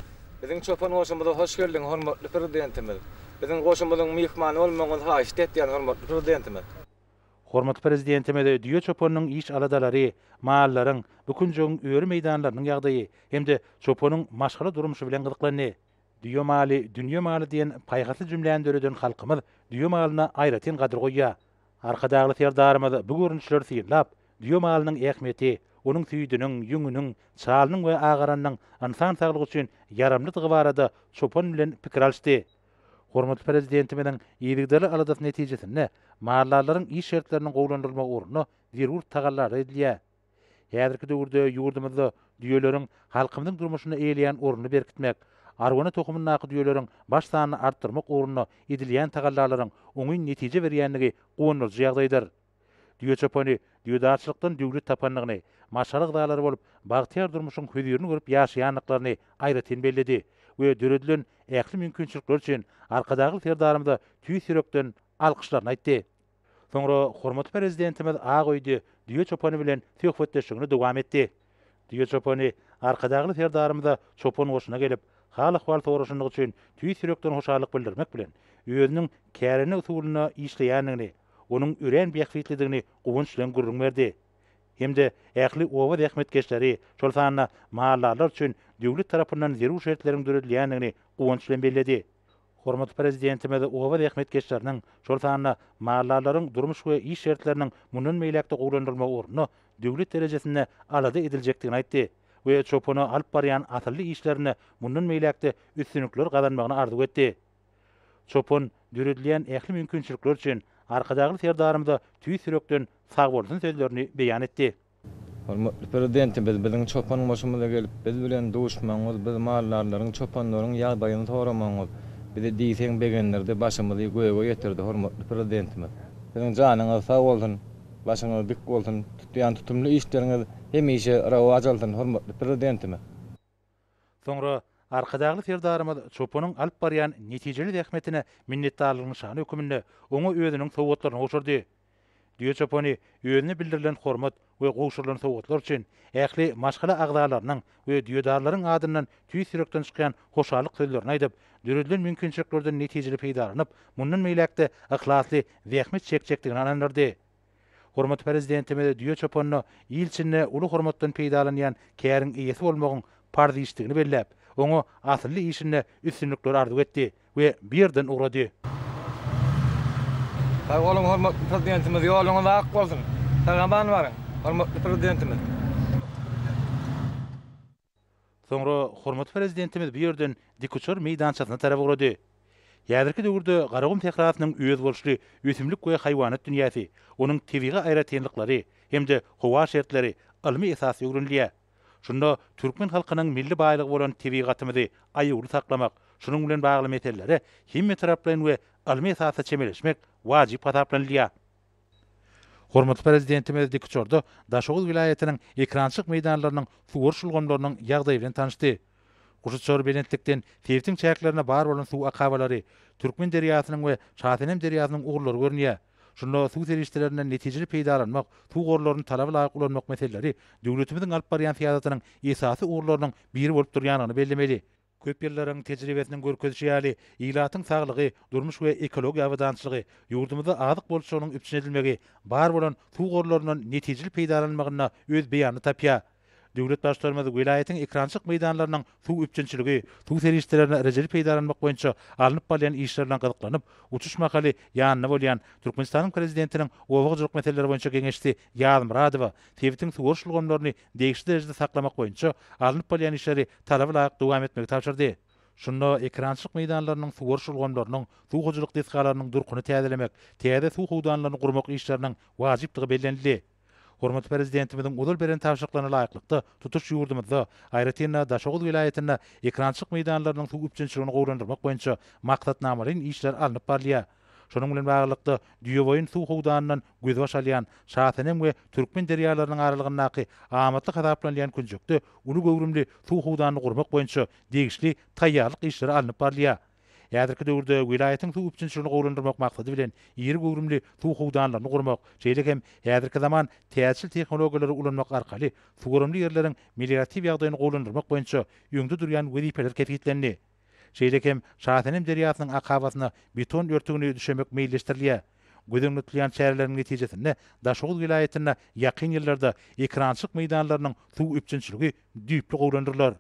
[SPEAKER 7] Biziň çopan goşumyza hoş geldiň, hormatly Prezidentimiz! Biziň goşumyzyň myhmany bolmagyňyzy haýyşt etýän, hormatly Prezidentimiz!
[SPEAKER 2] Hormatly Prezidentimiz düýe çopanynyň iş aladalary, mallaryň, bu künjegiň öri meýdanlarynyň ýagdaýy hem-de çopanyň maşgala durmuşy bilen gyzyklandy. Düýe maly, dünýe maly diýen paýhasly jümläni döreden halkymyz düýe malyna aýratyn gadyr goýýar. Arkadagly Serdarymyz bu görnüşleri synlap, düýe malynyň ähmiýeti, onuň süýdüniň, ýüňüniň, çalynyň we agaranynyň ynsan saglygy üçin ýaramlydygy barada çopan bilen pikir alyşdy. Hormatly Prezidentimiziň yzygiderli aladasy netijesinde maldarlaryň iş şertleriniň gowulandyrylmagy ugrunda zerur tagallalar edilýär. Häzirki döwürde ýurdumyzda düýeleriň halkymyzyň durmuşynda eýeleýän ornuny berkitmek, arwana tohumyndaky düýeleriň baş sanyny artdyrmak ugrunda edilýän tagallalaryň oňyn netije berýändigi guwandyryjy ýagdaýdyr. Düýe çopany düýedarçylykdan döwlet tapandygyny, maşgala agzalary bolup bagtyýar durmuşyň hözirini görüp ýaşaýandyklaryny aýratyn belledi we döredilen ähli mümkinçilikler üçin Arkadagly Serdarymyza tüýs ýürekden alkyşlaryny aýtdy. Soňra hormatly Prezidentimiz ak öýde düýe çopany bilen söhbetdeşligini dowam etdi. Düýe çopany Arkadagly Serdarymyza çopan goşuna gelip, hal-ahwal soraşandygy üçin tüýs ýürekden hoşallyk bildirmek bilen, özüniň kärende usulynda işleýändigini, onuň örän bähbitlidigini guwanç bilen gürrüň berdi hem-de ähli oba zähmetkeşleri, şol sanda maldarlar üçin döwlet tarapyndan zerur şertleriň döredilýändigini guwanç bilen belledi. Hormatly Prezidentimiz oba zähmetkeşleriniň, şol sanda maldarlaryň durmuş we iş şertleriniň mundan beýläk-de gowulandyrylmagy ugrunda döwlet derejesinde alada ediljekdigini aýtdy we çopana alyp barýan asylly işlerinde mundan beýläk-de üstünlikler gazanmagyny arzuw etdi. Çopan döredilýän ähli mümkinçilikler üçin Arkadagly Serdarymyza tüýs ýürekden sagbolsun sözlerini beýan etdi.
[SPEAKER 7] Hormatly Prezidentimiz biziň çopan goşumyza gelip, biz bilen duşmagyňyz, biz maldarlaryň, çopanlaryň ýagdaýyny soramagyňyz bizi diýseň begendirdi, başymyzy göge ýetirdi, hormatly Prezidentimiz. Siziň janyňyz sag bolsun, başyňyz dik bolsun, tutýan tutumly işleriňiz hemişe rowaç alsyn, hormatly Prezidentimiz!
[SPEAKER 2] Soňra Arkadagly Serdarymyz çopanyň alyp barýan netijeli zähmetine minnetdarlygyň nyşany höküminde oňa özüniň sowgatlaryny gowşurdy. Düýe çopany özüne bildirilen hormat we gowşurylan sowgatlar üçin ähli maşgala agzalarynyň we düýedarlaryň adyndan tüýs ýürekden çykýan hoşallyk sözlerini aýdyp, döredilen mümkinçiliklerden netijeli peýdalanyp, mundan beýläk-de yhlasly zähmet çekjekdigini ynandyrdy. Hormatly Prezidentimiz düýe çopanyna il içinde uly hormatdan peýdalanýan käriň eýesi bolmagyň parz işdigini belläp, oňa asylly işinde üstünlikler arzuw etdi we bu ýerden ugrady.
[SPEAKER 7] Sag boluň hormatly Prezidentimiz ýoluňyz ak bolsun! Sag-aman baryň hormatly Prezidentimiz!
[SPEAKER 2] Soňra hormatly Prezidentimiz bu ýerden dikuçar meýdançasyna tarap ugrady. Häzirki döwürde Garagum sährasynyň özboluşly ösümlik we haýwanat dünýäsi, onuň tebigy aýratynlyklary hem-de howa şertleri ylmy esasda öwrenilýär. Şunda türkmen halkynyň milli baýlygy bolan tebigatymyzy aýawly saklamak, şunuň bilen bagly meselelere hemmetaraplaýyn we ylmy esasda çemeleşmek wajyp hasaplanylýar. Hormatly Prezidentimiz dikuçarda Daşoguz welaýatynyň ekerançylyk meýdanlarynyň suwaryş ulgamlarynyň ýagdaýy bilen tanyşdy. Guşuçar belentlikden sebitiň çäklerinde bar bolan suw akabalary, Türkmen derýasynyň we Şasenem derýasynyň ugurlary görünýär. Şunda suw serişdelerinden netijeli peýdalanmak, suw gorlaryny talaba laýyk ulanmak meseleleri döwletimiziň alyp barýan syýasatynyň esasy ugurlarynyň biri bolup durýandygyny bellemeli. Köp ýyllaryň tejribesiniň görkezişi ýaly, ilatyň saglygy, durmuş we ekologiýa abadançylygy, ýurdumyzda azyk bolçulygynyň üpjün edilmegi bar bolan suw gorlaryndan netijeli peýdalanylmagynda öz beýanyny tapýar. Döwlet Baştutanymyz welaýatyň ekrançylyk meýdanlarynyň suw üpjünçiligi, suw serişdelerini rejeli peýdalanmak boýunça alnyp barylýan işler bilen gyzyklanyp, uçuş mahaly ýanynda bolýan Türkmenistanyň Prezidentiniň oba hojalyk meseleleri boýunça geňeşçisi Ýazmyradowa sebitiň suwaryş ulgamlaryny degişli derejede saklamak boýunça alnyp barylýan işleri talaba laýyk dowam etmegi tabşyrdy. Şunda ekerançylyk meýdanlarynyň suwaryş ulgamlarynyň, suw hojalyk desgalarynyň durkuny täzelemek, täze suw howdanlaryny gurmak işleriniň wajypdygy bellenildi. Hormatly Prezidentimiziň ozal beren tabşyryklaryna laýyklykda, tutuş ýurdumyzda, aýratyn-da, Daşoguz welaýatynda ekerançylyk meýdanlarynyň suw üpjünçiligini gowulandyrmak boýunça maksatnamalaýyn işler alnyp barylýar. Şunuň bilen baglylykda, Düýeboýun suw howdanyndan gözbaş alýan Şasenem we Türkmen derýalarynyň aralygyndaky amatly hasaplanylýan künjekde uly göwrümli suw howdanyny gurmak boýunça degişli taýýarlyk işleri alnyp barylýar. Häzirki döwürde welaýatyň suw üpjünçiligini gowulandyrmak maksady bilen iri göwrümli suw howdanlaryny gurmak, şeýle hem häzirki zaman täzeçil tehnologiýalary ulanmak arkaly suwarymly ýerleriň melioratiw ýagdaýyny gowulandyrmak boýunça öňde durýan wezipeler kesgitlendi. Şeýle hem Şasenem derýasynyň akabasyna beton örtügini düşemek meýilleşdirilýär. Göz öňünde tutulýan çäreleriň netijesinde Daşoguz welaýatynda ýakyn ýyllarda ekerançylyk meýdanlarynyň suw üpjünçiligi düýpli gowulandyrylar.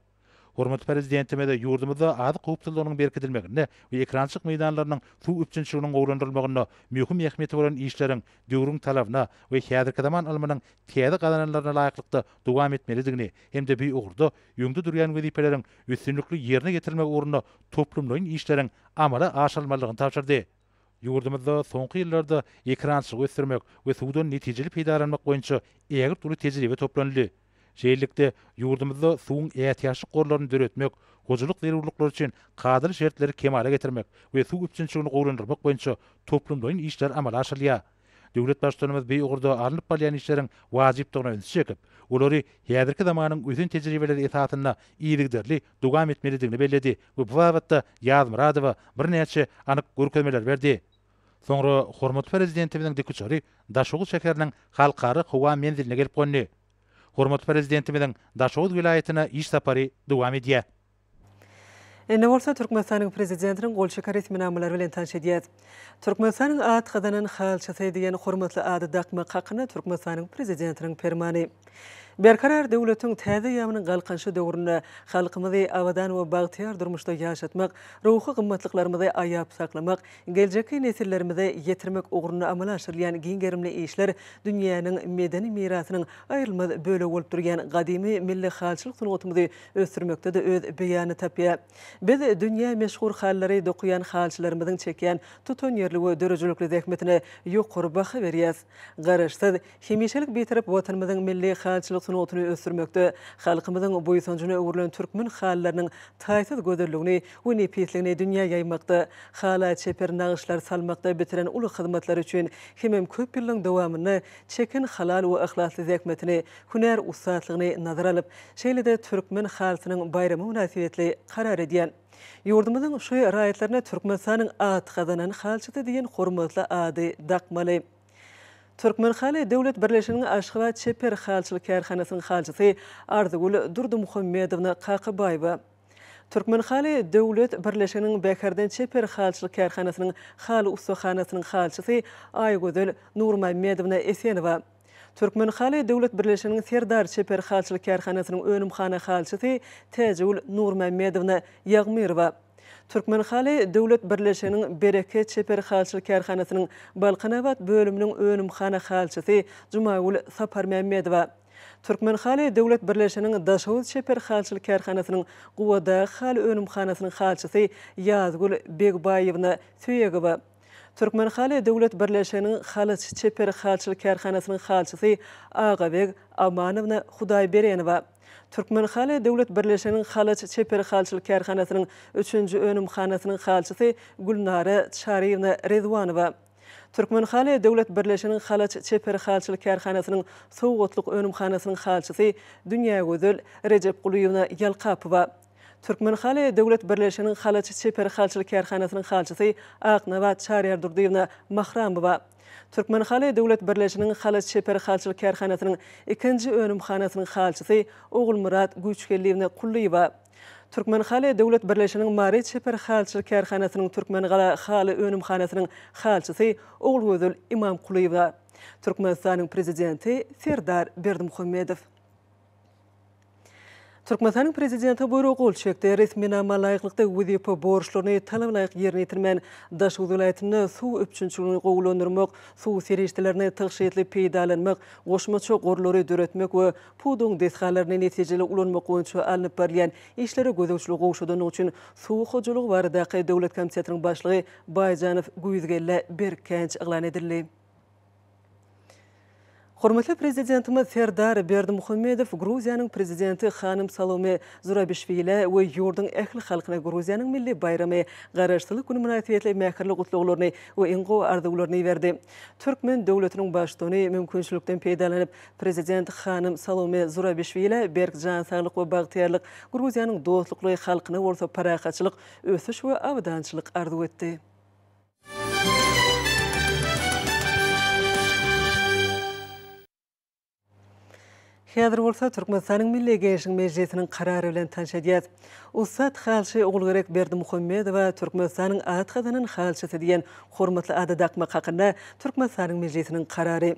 [SPEAKER 2] Hormatly Prezidentimiz ýurdumyzda azyk howpsuzlygynyň berkidilmeginde we ekerançylyk meýdanlarynyň suw üpjünçiliginiň gowulandyrylmagynda möhüm ähmiýeti bolan işleriň döwrüň talabyna we häzirki zaman ylmynyň täze gazananlaryna laýyklykda dowam etmelidigini hem-de bu ugurda öňde durýan wezipeleriň üstünlikli ýerine ýetirilmegi ugrunda toplumlaýyn işleriň amala aşyrylmalydygyny tabşyrdy. Ýurdumyzda soňky ýyllarda ekerançylygy ösdürmek we suwdan netijeli peýdalanmak boýunça ägirt uly tejribe toplanyldy. Şeýlelikde, ýurdumyzda suwuň ätiýaçlyk gorlaryny döretmek, hojalyk zerurlyklary üçin kadaly şertleri kemala getirmek we suw üpjünçiligini gowulandyrmak boýunça toplumlaýyn işler amala aşyrylýar. Döwlet Baştutanymyz bu ugurda alnyp barylýan işleriň wajypdygyna ünsi çekip, olary häzirki zamanyň ösen tejribeleri esasynda yzygiderli dowam etmelidigini belledi we bu babatda Ýazmyradowa birnäçe anyk görkezmeleri berdi. Soňra hormatly Prezidentimiziň dikuçary Daşoguz şäheriniň Halkara howa menziline gelip gondy. Hormatly Prezidentimiziň Daşoguz welaýatyna iş sapary dowam edýär.
[SPEAKER 1] Indi bolsa Türkmenistanyň Prezidentiniň gol çeken resminamalary bilen tanyş edýäs. Türkmenistanyň at gazanan halyçysy diýen hormatly ady dakmak hakynda Türkmenistanyň Prezidentiniň Permany. Berkarar döwletiň täze eýýamynyň Galkynyşy döwründe halkymyzy abadan we bagtyýar durmuşda ýaşatmak, ruhy gymmatlyklarymyzy aýap saklamak, geljekki nesillerimize ýetirmek ugrunda amala aşyrylýan giň gerimli işler dünýäniň medeni mirasynyň aýrylmaz bölegi bolup durýan gadymy milli halyçylyk sungatymyzy ösdürmekde-de öz beýanyny tapýar. Biz dünýä meşhur halylary dokaýan halyçylarymyzyň çekýän tutanýerli we döredijilikli zähmetine ýokary baha berýäris. Garaşsyz, hemişelik Bitarap Watanymyzyň milli halyçylyk sungatyny ösdürmekde halkymyzyň buýsanjyna öwrülen türkmen halylarynyň taýsyz gözelligini we nepisligini dünýä ýaýmakda, hala çeper nagyşlar salmakda bitiren uly hyzmatlary üçin hemem köp ýyllaryň dowamynda çeken halal we yhlasly zähmetini, hünär ussatlygyny nazara alyp, şeýle-de Türkmen halysynyň baýramy mynasybetli karar edýän. Ýurdumyzyň şu raýatlaryna Türkmenistanyň at gazanan halyçysy diýen hormatly ady dakmaly. Türkmenhaly döwlet birleşiginiň Aşgabat çeper halyçylyk kärhanasynyň halyçysy Arzygül Durdymuhammedowna Kakabaýewa. Türkmenhaly döwlet birleşiginiň Bäherden çeper halyçylyk kärhanasynyň haly ussahanasynyň halyçysy Aýgözel Nurmämmedowna Esenowa. Türkmenhaly döwlet birleşiginiň Serdar çeper halyçylyk kärhanasynyň önümhana halyçysy Täjigül Nurmämmedowna Ýagmyrowa. Türkmenhaly döwlet birleşiginiň Bereket çeper halyçylyk kärhanasynyň Balkanabat bölüminiň önümhana halyçysy Jumagül Saparmämmedowa. Türkmenhaly döwlet birleşiginiň Daşoguz çeper halyçylyk kärhanasynyň Gubadag haly önümhanasynyň halyçysy Ýazgül Begbaýewna Söýegowa. Türkmenhaly döwlet birleşiginiň Halaç çeper halyçylyk kärhanasynyň halyçysy Agabeg Amanowna Hudaýberenowa. Türkmenhaly döwlet birleşiginiň Halaç çeper halyçylyk kärhanasynyň üçünji önümhanasynyň halyçysy Gülnara Çaryýewna Rezwanowa. Türkmenhaly döwlet birleşiginiň Halaç çeper halyçylyk kärhanasynyň sowgatlyk önümhanasynyň halyçysy Dünýägözel Rejepgulyýewna Ýalkapowa. Türkmenhaly döwlet birleşiginiň Halaç çeper halyçylyk kärhanasynyň halyçysy Aknabat Çaryýardurdyýewna Mahramowa. Türkmenhaly döwlet birleşiginiň Halaç çeper halyçylyk kärhanasynyň ikinji önümhanasynyň halyçysy Ogulmyrat Güýçgeldiýewna Kullyýewa. Türkmenhaly döwlet birleşiginiň Mary çeper halyçylyk kärhanasynyň Türkmengala haly önümhanasynyň halyçysy Ogulgözel Imamkulyýewa. Türkmenistanyň Prezidenti Serdar Berdimuhamedow. Türkmenistanyň Prezidenti buýruga gol çekdi. Resminama laýyklykda, wezipe borçlaryny talabalaýyk ýerine ýetirmän, Daşoguz welaýatynda suw üpjünçiligini gowulandyrmak, suw serişdelerini tygşytly peýdalanmak, goşmaça gorlary döretmek we pudagyň desgalaryny netijeli ulanmak boýunça alnyp barylýan işlere gözegçiligi gowşadandygy üçin Suw hojalygy baradaky döwlet komitetiniň başlygy Baýjanow Güýzgellä berk käýinç yglan edildi. Hormatly Prezidentimiz Serdar Berdimuhamedow Gruziýanyň Prezidenti hanym Salome Zurabişwilä we ýurduň ähli halkyna Gruziýanyň milli baýramy, Garaşsyzlyk güni mynasybetli mähirli gutlaglaryny we iň gowy arzuwlaryny iberdi. Türkmen döwletiniň Baştutany mümkinçilikden peýdalanyp, Prezident hanym Salome Zurabişwilä berk jan saglyk we bagtyýarlyk, Gruziýanyň dostlukly halkyna bolsa parahatçylyk, ösüş we abadançylyk arzuw etdi. Häzir bolsa Türkmenistanyň Milli Geňeşiniň Mejlisiniň Karary bilen tanyş edýäs. Ussat halyçy Ogulgerek Berdimuhamedowa Türkmenistanyň at gazanan halyçysy diýen hormatly ady dakmak hakynda Türkmenistanyň Mejlisiniň Karary.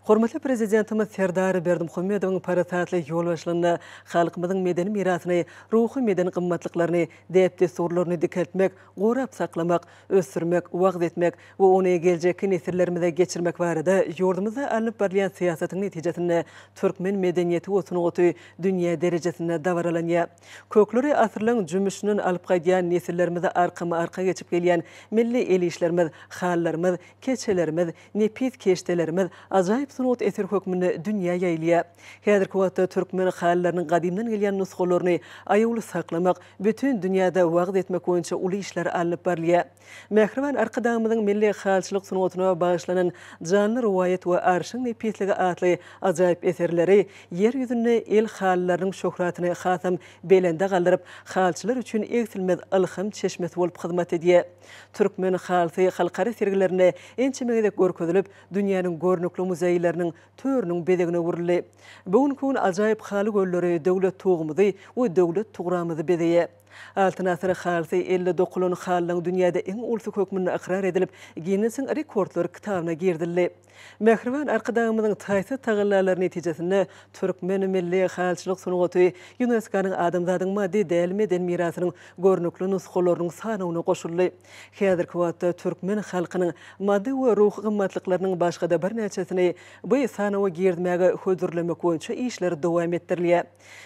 [SPEAKER 1] Hormatly Prezidentimiz Serdar Berdimuhamedowyň parasatly ýolbaşçylygynda halkymyzyň medeni mirasyny, ruhy-medeni gymmatlyklaryny, däp-dessurlaryny dikeltmek, gorap saklamak, ösdürmek, wagyz etmek we ony geljekki nesillerimize geçirmek barada ýurdumyzda alnyp barylýan syýasatyň netijesinde türkmen medeniýeti we sungaty dünýä derejesinde dabaralanýar. Kökleri asyrlaryň jümmüşinden alyp gaýdýan nesillerimize arkama-arka geçip gelýän milli el işlerimiz, halylarymyz, keçelerimiz, nepis keşdelerimiz ajaýyp sungat eseri hökmünde dünýä ýaýylýar. Häzirki wagtda türkmen halylarynyň gadymdan gelýän nusgalaryny aýawly saklamak, bütin dünýäde wagyz etmek boýunça uly işler alnyp barylýar. Mähriban Arkadagymyzyň milli halyçylyk sungatyna bagyşlanan Janly rowaýat we Arşyň nepisligi atly ajaýyp eserleri Ýer ýüzünde el halylarynyň şöhratyny hasam belende galdyryp, halyçylar üçin egsilmez ylham çeşmesi bolup hyzmat edýär. Türkmen halysy halkara sergilerinde ençeme gezek görkezilip, dünýäniň görnükli muzeýleriniň törüniň bezegine öwrüldi. Bu günki gün ajaýyp haly gölleri döwlet tugumyzy we döwlet tugramyzy bezeýär. Altyn asyr halysy elde dokulan halylaryň dünýäde iň ulusy hökmünde ykrar edilip, Ginnesiň rekordlar kitabyna girizildi. Mähriban Arkadagymyzyň taýsyz tagallalary netijesinde türkmen milli halyçylyk sungaty ÝUNESKO-nyň adamzadyň maddy däl medeni mirasynyň görnükli nusgalarynyň sanawyna goşuldy. Häzirki wagtda türkmen halkynyň maddy we ruhy gymmatlyklarynyň başga-da birnäçesini bu sanawa girizmäge hödürlemek boýunça işler dowam etdirilýär.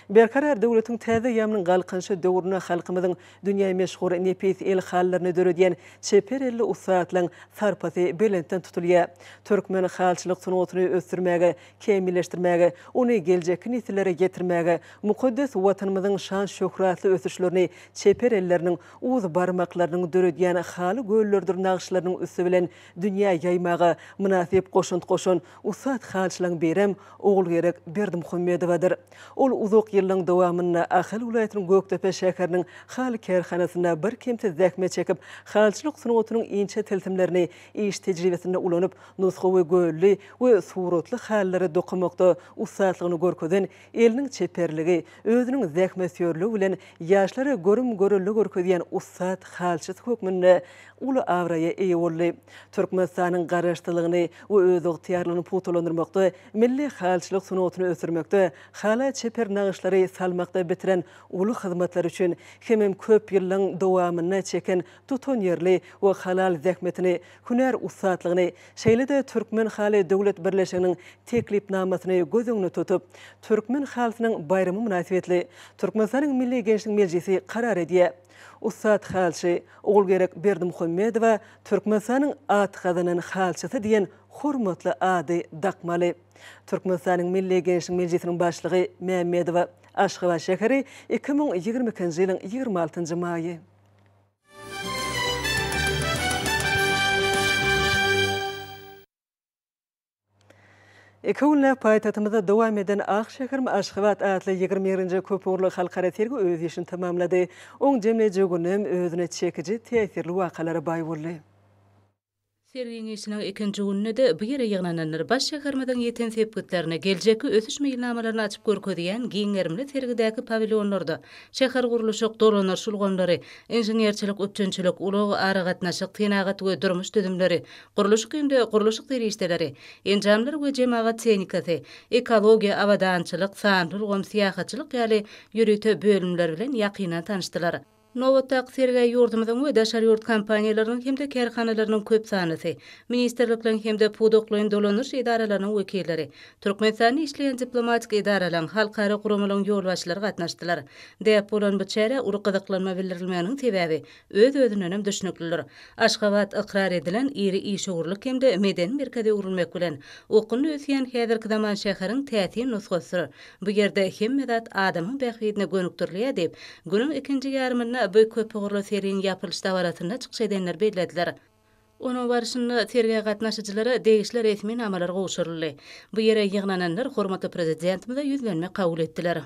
[SPEAKER 1] Berkarar döwletiň täze eýýamynyň Galkynyşy döwründe halkymyzyň dünýä meşhur nepis el halylaryny döredýän çeper elli ussatlaryň sarpasy belentden tutulýar. Türkmen halyçylyk sungatyny ösdürmäge, kämilleşdirmäge, ony geljekki nesillere ýetirmäge, mukaddes Watanymyzyň şan-şöhratly ösüşlerini çeper elleriniň uz barmaklarynyň döredýän haly gölleridir nagyşlarynyň üsti bilen dünýä ýaýmaga mynasyp goşant goşan ussat halyçylaryň birem Ogulgerek Berdimuhamedowadyr. Ol uzak ýyllaryň dowamynda Ahal welaýatynyň Gökdepe şäheriniň haly kärhanasynda birkemsiz zähmet çekip, halyçylyk sungatynyň inçe tilsimlerini iş tejribesinde ulanyp, nusgawy gölli we suratly halylary dokamakda ussatlygyny görkezen eliniň çeperligi, özüniň zähmetsöýerligi bilen ýaşlara görüm-görelde görkezýän ussat halyçysy hökmünde uly abraýa eýe boldy. Türkmenistanyň Garaşsyzlygyny we özygtyýarlygyny pugtalandyrmakda, milli halyçylyk sungatyny ösdürmekde, hala çeper nagyşlary salmakda bitiren uly hyzmatlary üçin hemem köp ýyllaryň dowamynda çeken tutanýerli we halal zähmetini, hünär ussatlygyny, şeýle-de Türkmenhaly döwlet birleşiginiň teklipnamasyny göz öňünde tutup, Türkmen halysynyň baýramy mynasybetli Türkmenistanyň Milli Geňeşiniň Mejlisi karar edýär. Ussat halyçy Ogulgerek Berdimuhamedowa Türkmenistanyň at gazanan halyçysy diýen hormatly ady dakmaly. Türkmenistanyň Milli Geňeşiniň Mejlisiniň Başlygy Mämmedowa. Aşgabat şäheri, 2022-nji ýylyň 26-njy maýy. Iki günläp paýtagtymyzda dowam eden Ak şäherim Aşgabat atly 21-nji köpugurly halkara sergi öz işini tamamlady. Oň jemleýji günem özüne çekiji, täsirli wakalara baý boldy.
[SPEAKER 8] Sergiň işiniň ikinji gününde-de bu ýere ýygnananlar baş şäherimiziň ýeten sepgitlerini, geljekki ösüş meýilnamalaryny açyp görkezýän giň gerimli sergidäki pawilýonlarda şähergurluşyk, dolandyryş ulgamlary, inženerçilik-üpjünçilik, ulag, aragatnaşyk, senagat we durmuş düzümleri, gurluşyk hem-de gurluşyk serişdeleri, enjamlar we jemagat tehnikasy, ekologiýa, abadançylyk, sanly ulgam, syýahatçylyk ýaly ýörite bölümler bilen ýakyndan tanyşdylar. Nobatdaky sergä ýurdumyzyň we daşary ýurt kompaniýalarynyň hem-de kärhanalarynyň köp sanlysy, ministrlikleriň hem-de pudaklaýyn dolandyryş edaralarynyň wekilleri, Türkmenistanda işleýän diplomatik edaralaryň, halkara guramalaryň ýolbaşçylary gatnaşdylar. Däp bolan bu çärä uly gyzyklanma bildirilmeginiň sebäbi öz-özündenem düşnüklidir. Aşgabat ykrar edilen iri işewürlik hem-de medeni merkeze öwrülmek bilen, okgunly ösýän häzirki zaman şäheriň täsin nusgasydyr. Bu ýerde hemme zat adamyň bähbidine gönükdirilýär diýip, günüň ikinji ýarymynda bu köpugurly sergiň ýapylyş dabarasynda çykyş edenler bellediler. Onuň barşynda sergä gatnaşyjylara degişli resminamalar gowşuryldy. Bu ýere ýygnananlar hormatly Prezidentimize ýüzlenme kabul etdiler.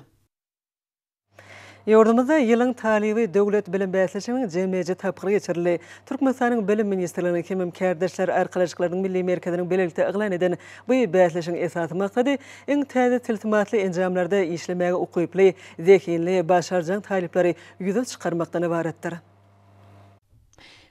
[SPEAKER 1] Ýurdumyzda Ýylyň talyby döwlet bilim bäsleşiginiň jemleýji tapgyry geçirildi. Türkmenistanyň Bilim ministrliginiň hemem Kärdeşler arkalaşyklarynyň milli merkeziniň bilelikde yglan eden bu bäsleşigiň esasy maksady iň täze tilsimatly enjamlarda işlemäge ukyply, zehinli, başarjaň talyplary ýüze çykarmakdan ybaratdyr.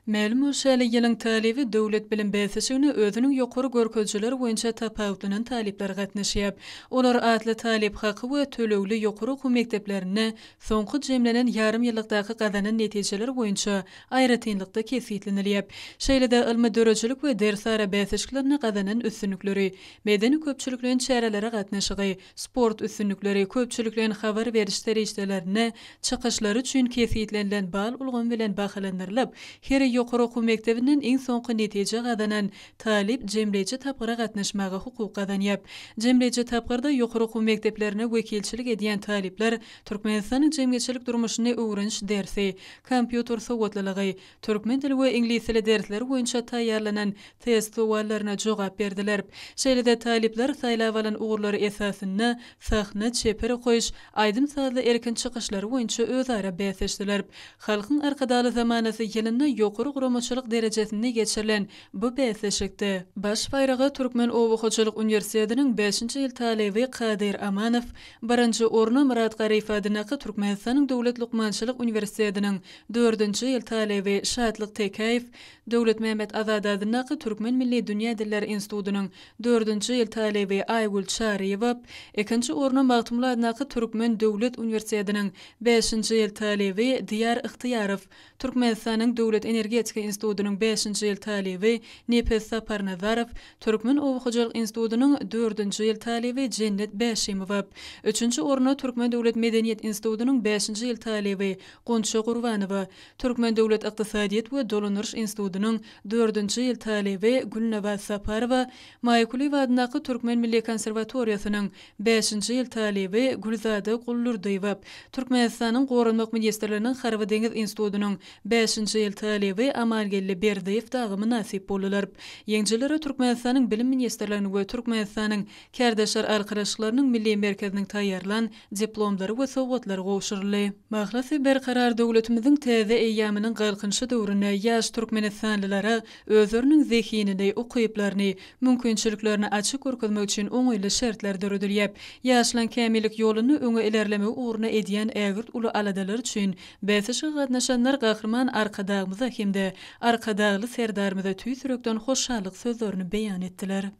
[SPEAKER 9] Mälim bolşy ýaly, Ýylyň talyby döwlet bilim bäsleşigine özüniň ýokary görkezijileri boýunça tapawutlanan talyplar gatnaşýar. Olar atly talyp haky we tölegli ýokary okuw mekdeplerinde soňky jemlenen ýarym ýyllykdaky gazanan netijeleri boýunça aýratynlykda kesgitlenilýär. Şeýle-de ylmy-döredijilik we dersara bäsleşiklerinde gazanan üstünlikleri, medeni-köpçülikleýin çärelere gatnaşygy, Sport üstünlikleri köpçülikleýin habar beriş serişdelerinde çykyşlary üçin kesgitlenilen bal ulgamy bilen bahalandyrylyp, her ýokary okuw mekdebinden iň soňky netije gazanan talyp jemleýji tapgyra gatnaşmaga hukuk gazanýar. Jemleýji tapgyrda ýokary okuw mekdeplerine wekilçilik edýän talyplar Türkmenistanyň jemgyýetçilik durmuşyny öwreniş dersi, kompýuter sowatlylygy, Türkmen dili we iňlis dili dersleri boýunça taýýarlanan test sowallaryna jogap berdiler. Şeýle-de talyplar saýlap alan ugurlary esasynda sahna, çeper okaýyş, aýdym-sazly erkin çykyşlary boýunça özara bäsleşdiler. Halkyň Arkadagly zamanasy ýylynda ýokary guramaçylyk derejesinde geçirilen bu bäsleşikde, Baş baýraga Türkmen oba hojalyk uniwersitetiniň bäşinji ýyl talyby Kadyr Amanow, birinji orna Myrat Garyýew adyndaky Türkmenistanyň Döwlet lukmançylyk uniwersitetiniň Dördünji ýyl talyby Şatlyk Tekäýew, Döwletmämmet Azady adyndaky Türkmen milli dünýä dilleri institutynyň dördünji ýyl talyby Aýgül Çaryýewa, ikinji orna Magtymguly adyndaky Türkmen döwlet uniwersitetiniň bäşinji ýyl talyby Diýar Ygtyýarow, Türkmenistanyň Döwlet energetika institutynyň bäşinji ýyl talyby Nepes Saparnazarow, Türkmen oba hojalyk institutynyň dördünji ýyl talyby Jennet Bäşimowa, üçünji orna Türkmen döwlet medeniýet institutynyň bäşinji ýyl talyby Gunça Gurbanowa, Türkmen döwlet ykdysadyýet we dolandyryş institutynyň dördünji ýyl talyby Gülnabat Saparowa, Maýa Kulyýewa adyndaky Türkmen milli konserwatoriýasynyň bäşinji ýyl talyby Gülzada Guldurdyýewa, Türkmenistanyň Goranmak ministrliginiň Harby-deňiz institutynyň bäşinji ýyl talyby Amangeldi Berdiýew dagy mynasyp boldular. Ýeňijilere Türkmenistanyň Bilim ministrliginiň we Türkmenistanyň Kärdeşler arkalaşyklarynyň Milli merkeziniň taýýarlan diplomlary we sowgatlary gowşuryldy. Mahlasy, Berkarar döwletimiziň täze eýýamynyň Galkynyşy döwründe ýaş türkmenistanlylara özleriniň zehinini, ukyplaryny, mümkinçiliklerini açyk görkezmek üçin oňaýly şertler döredilýär. Ýaşlaryň kämillik ýolunda öňe ilerlemegi ugrunda edýän ägirt uly aladalar üçin bäsleşige gatnaşanlar Gahryman Arkadagymyza hem-de Arkadagly Serdarymyza tüýs ýürekden hoşallyk sözlerini beýan etdiler.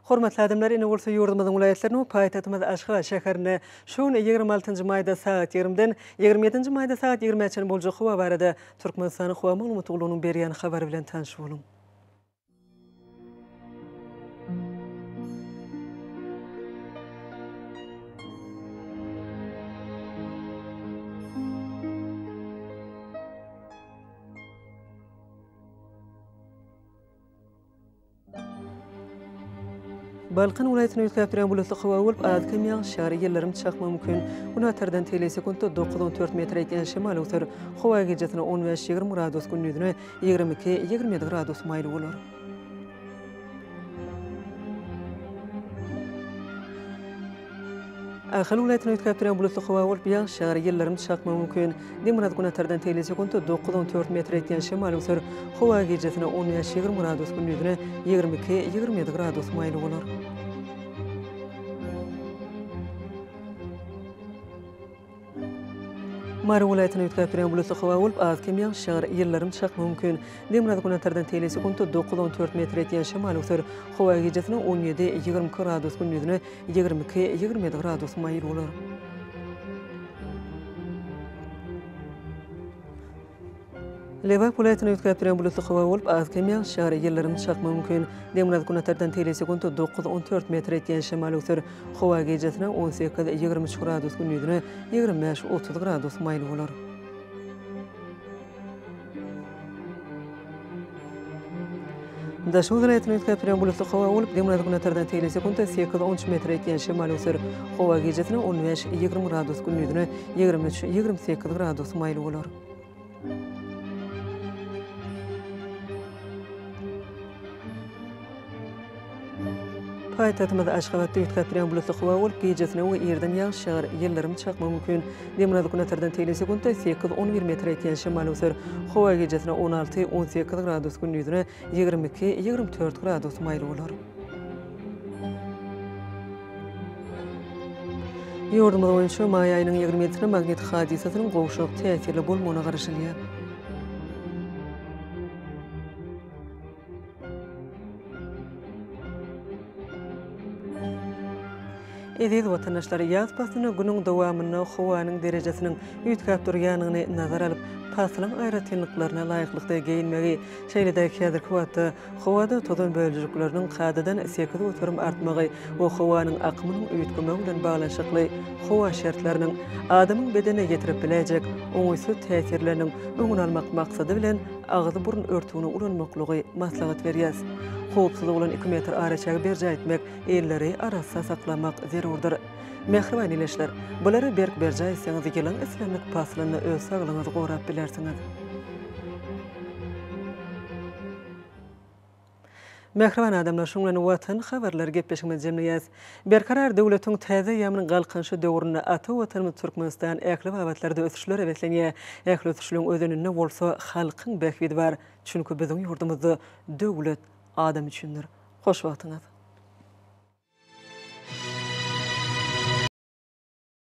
[SPEAKER 1] Hormatly adamlar, indi bolsa ýurdumyzyň welaýatlarynda we paýtagtymyz Aşgabat şäherinde şu gün 26 nji maýda sagat 20-den 27 nji maýda sagat 20-ä çenli boljak howa barada Türkmenistanyň Howa maglumat gullugynyň berýän habary bilen tanyş boluň. Balkan welaýatynda üýtgäp durýan bulutly howa bolup, az-kem ýagyş ýagar, ýyldyrym çakmagy mümkin. Günortadan tegelek sekuntda 9-14 metr ýetýän şemal öwser. Howa gijesine 15-20 gradus, gündizine 22-27 gradus maýyl bolar. Ahal welaýatynda üýtgäp durýan bulutly howa bolup, ýagyş ýagar, ýyldyrym çakmagy mümkin. Demirgazyk-günortadan tegelek sekuntda dokuz-on dört metr etýän şemal öwser. Howa gijesine on bäş-ýigrimi gradus, gündizine 22, 27 gradus maýyl bolar. Mary welaýatynda üýtgäp durýan bulutly howa bolup, az-kem ýagyş ýagar, ýyldyrym çakmagy mümkin. Demirgazyk-günortadan tegelek sekuntda dokuz-on dört metr etýän şemal öwser. Howa gijesine 17, 22 gradus, gündizine 22, 27 gradus maýyl bolar. Lebap welaýatynda üýtgäp durýan bulutly howa bolup, az-kem ýagyş ýagar, ýyldyrym çakmagy mümkin. Demirgazyk-günortadan tegelek sekuntda dokuz-on dört metr etýän şemal öwser. Howa gijesine 18, 23 gradus, gündizine 25, 30 gradus maýyl bolar. Daşoguz welaýatynda üýtgäp durýan bulutly howa bolup, demirgazyk-günortadan tegelek sekuntda sekiz-on üç metre ýetýän şemal öwser. Howa gijesine on bäş, 20 gradus, gündizine 23, 28 gradus maýyl bolar. Paýtagtymyz Aşgabatda üýtgäp durýan bulutly howa bolup, gijesine we irden ýagyş ýagar, ýyldyrym çakmagy mümkin. Demirgazyk-günortadan tegelek sekuntda sekiz, on bir metre ýetýän şemal öwser. Howa gijesine on alty, on sekiz gradus, gündizine 22, 24 gradus maýyl bolar. Ýurdumyz boýunça maý aýynyň 27-sine magnit hadysasynyň gowşak täsirli bolmagyna garaşylýar. Eziz watandaşlar, ýaz paslynda günüň dowamynda howanyň derejesiniň üýtgäp durýandygyny nazara alyp, paslyň aýratynlyklaryna laýyklykda geýinmegi, şeýle-de häzirki wagtda howada tozan bölejikleriniň kadadan 8% artmagy we howanyň akymynyň üýtgemegi bilen baglanyşykly howa şertleriniň adamyň bedenine ýetirip biläýjek oňaýsyz täsirleriniň öňüni almak maksady bilen agyz-burun örtügini ulanmaklygy maslahat berýäs. Howpsuz bolan iki metr araçägi berjaý etmek, elleri arassa saklamak zerurdyr. Mähriban ildeşler, bulary berk berjaý etseňiz ýylyň islendik paslynda öz saglygyňyzy gorap bilersiňiz. Mähriban adamlar, şunuň bilen Watan habarlary gepleşigimizi jemleýäs. Berkarar döwletiň täze eýýamynyň Galkynyşy döwründe ata Watanymyz Türkmenistan ähli babatlarda ösüşlere beslenýär. Ähli ösüşleriň özeninde bolsa halkyň bähbidi bar. Çünki biziň ýurdumyzda döwlet adam üçindir. Hoş wagtyňyz!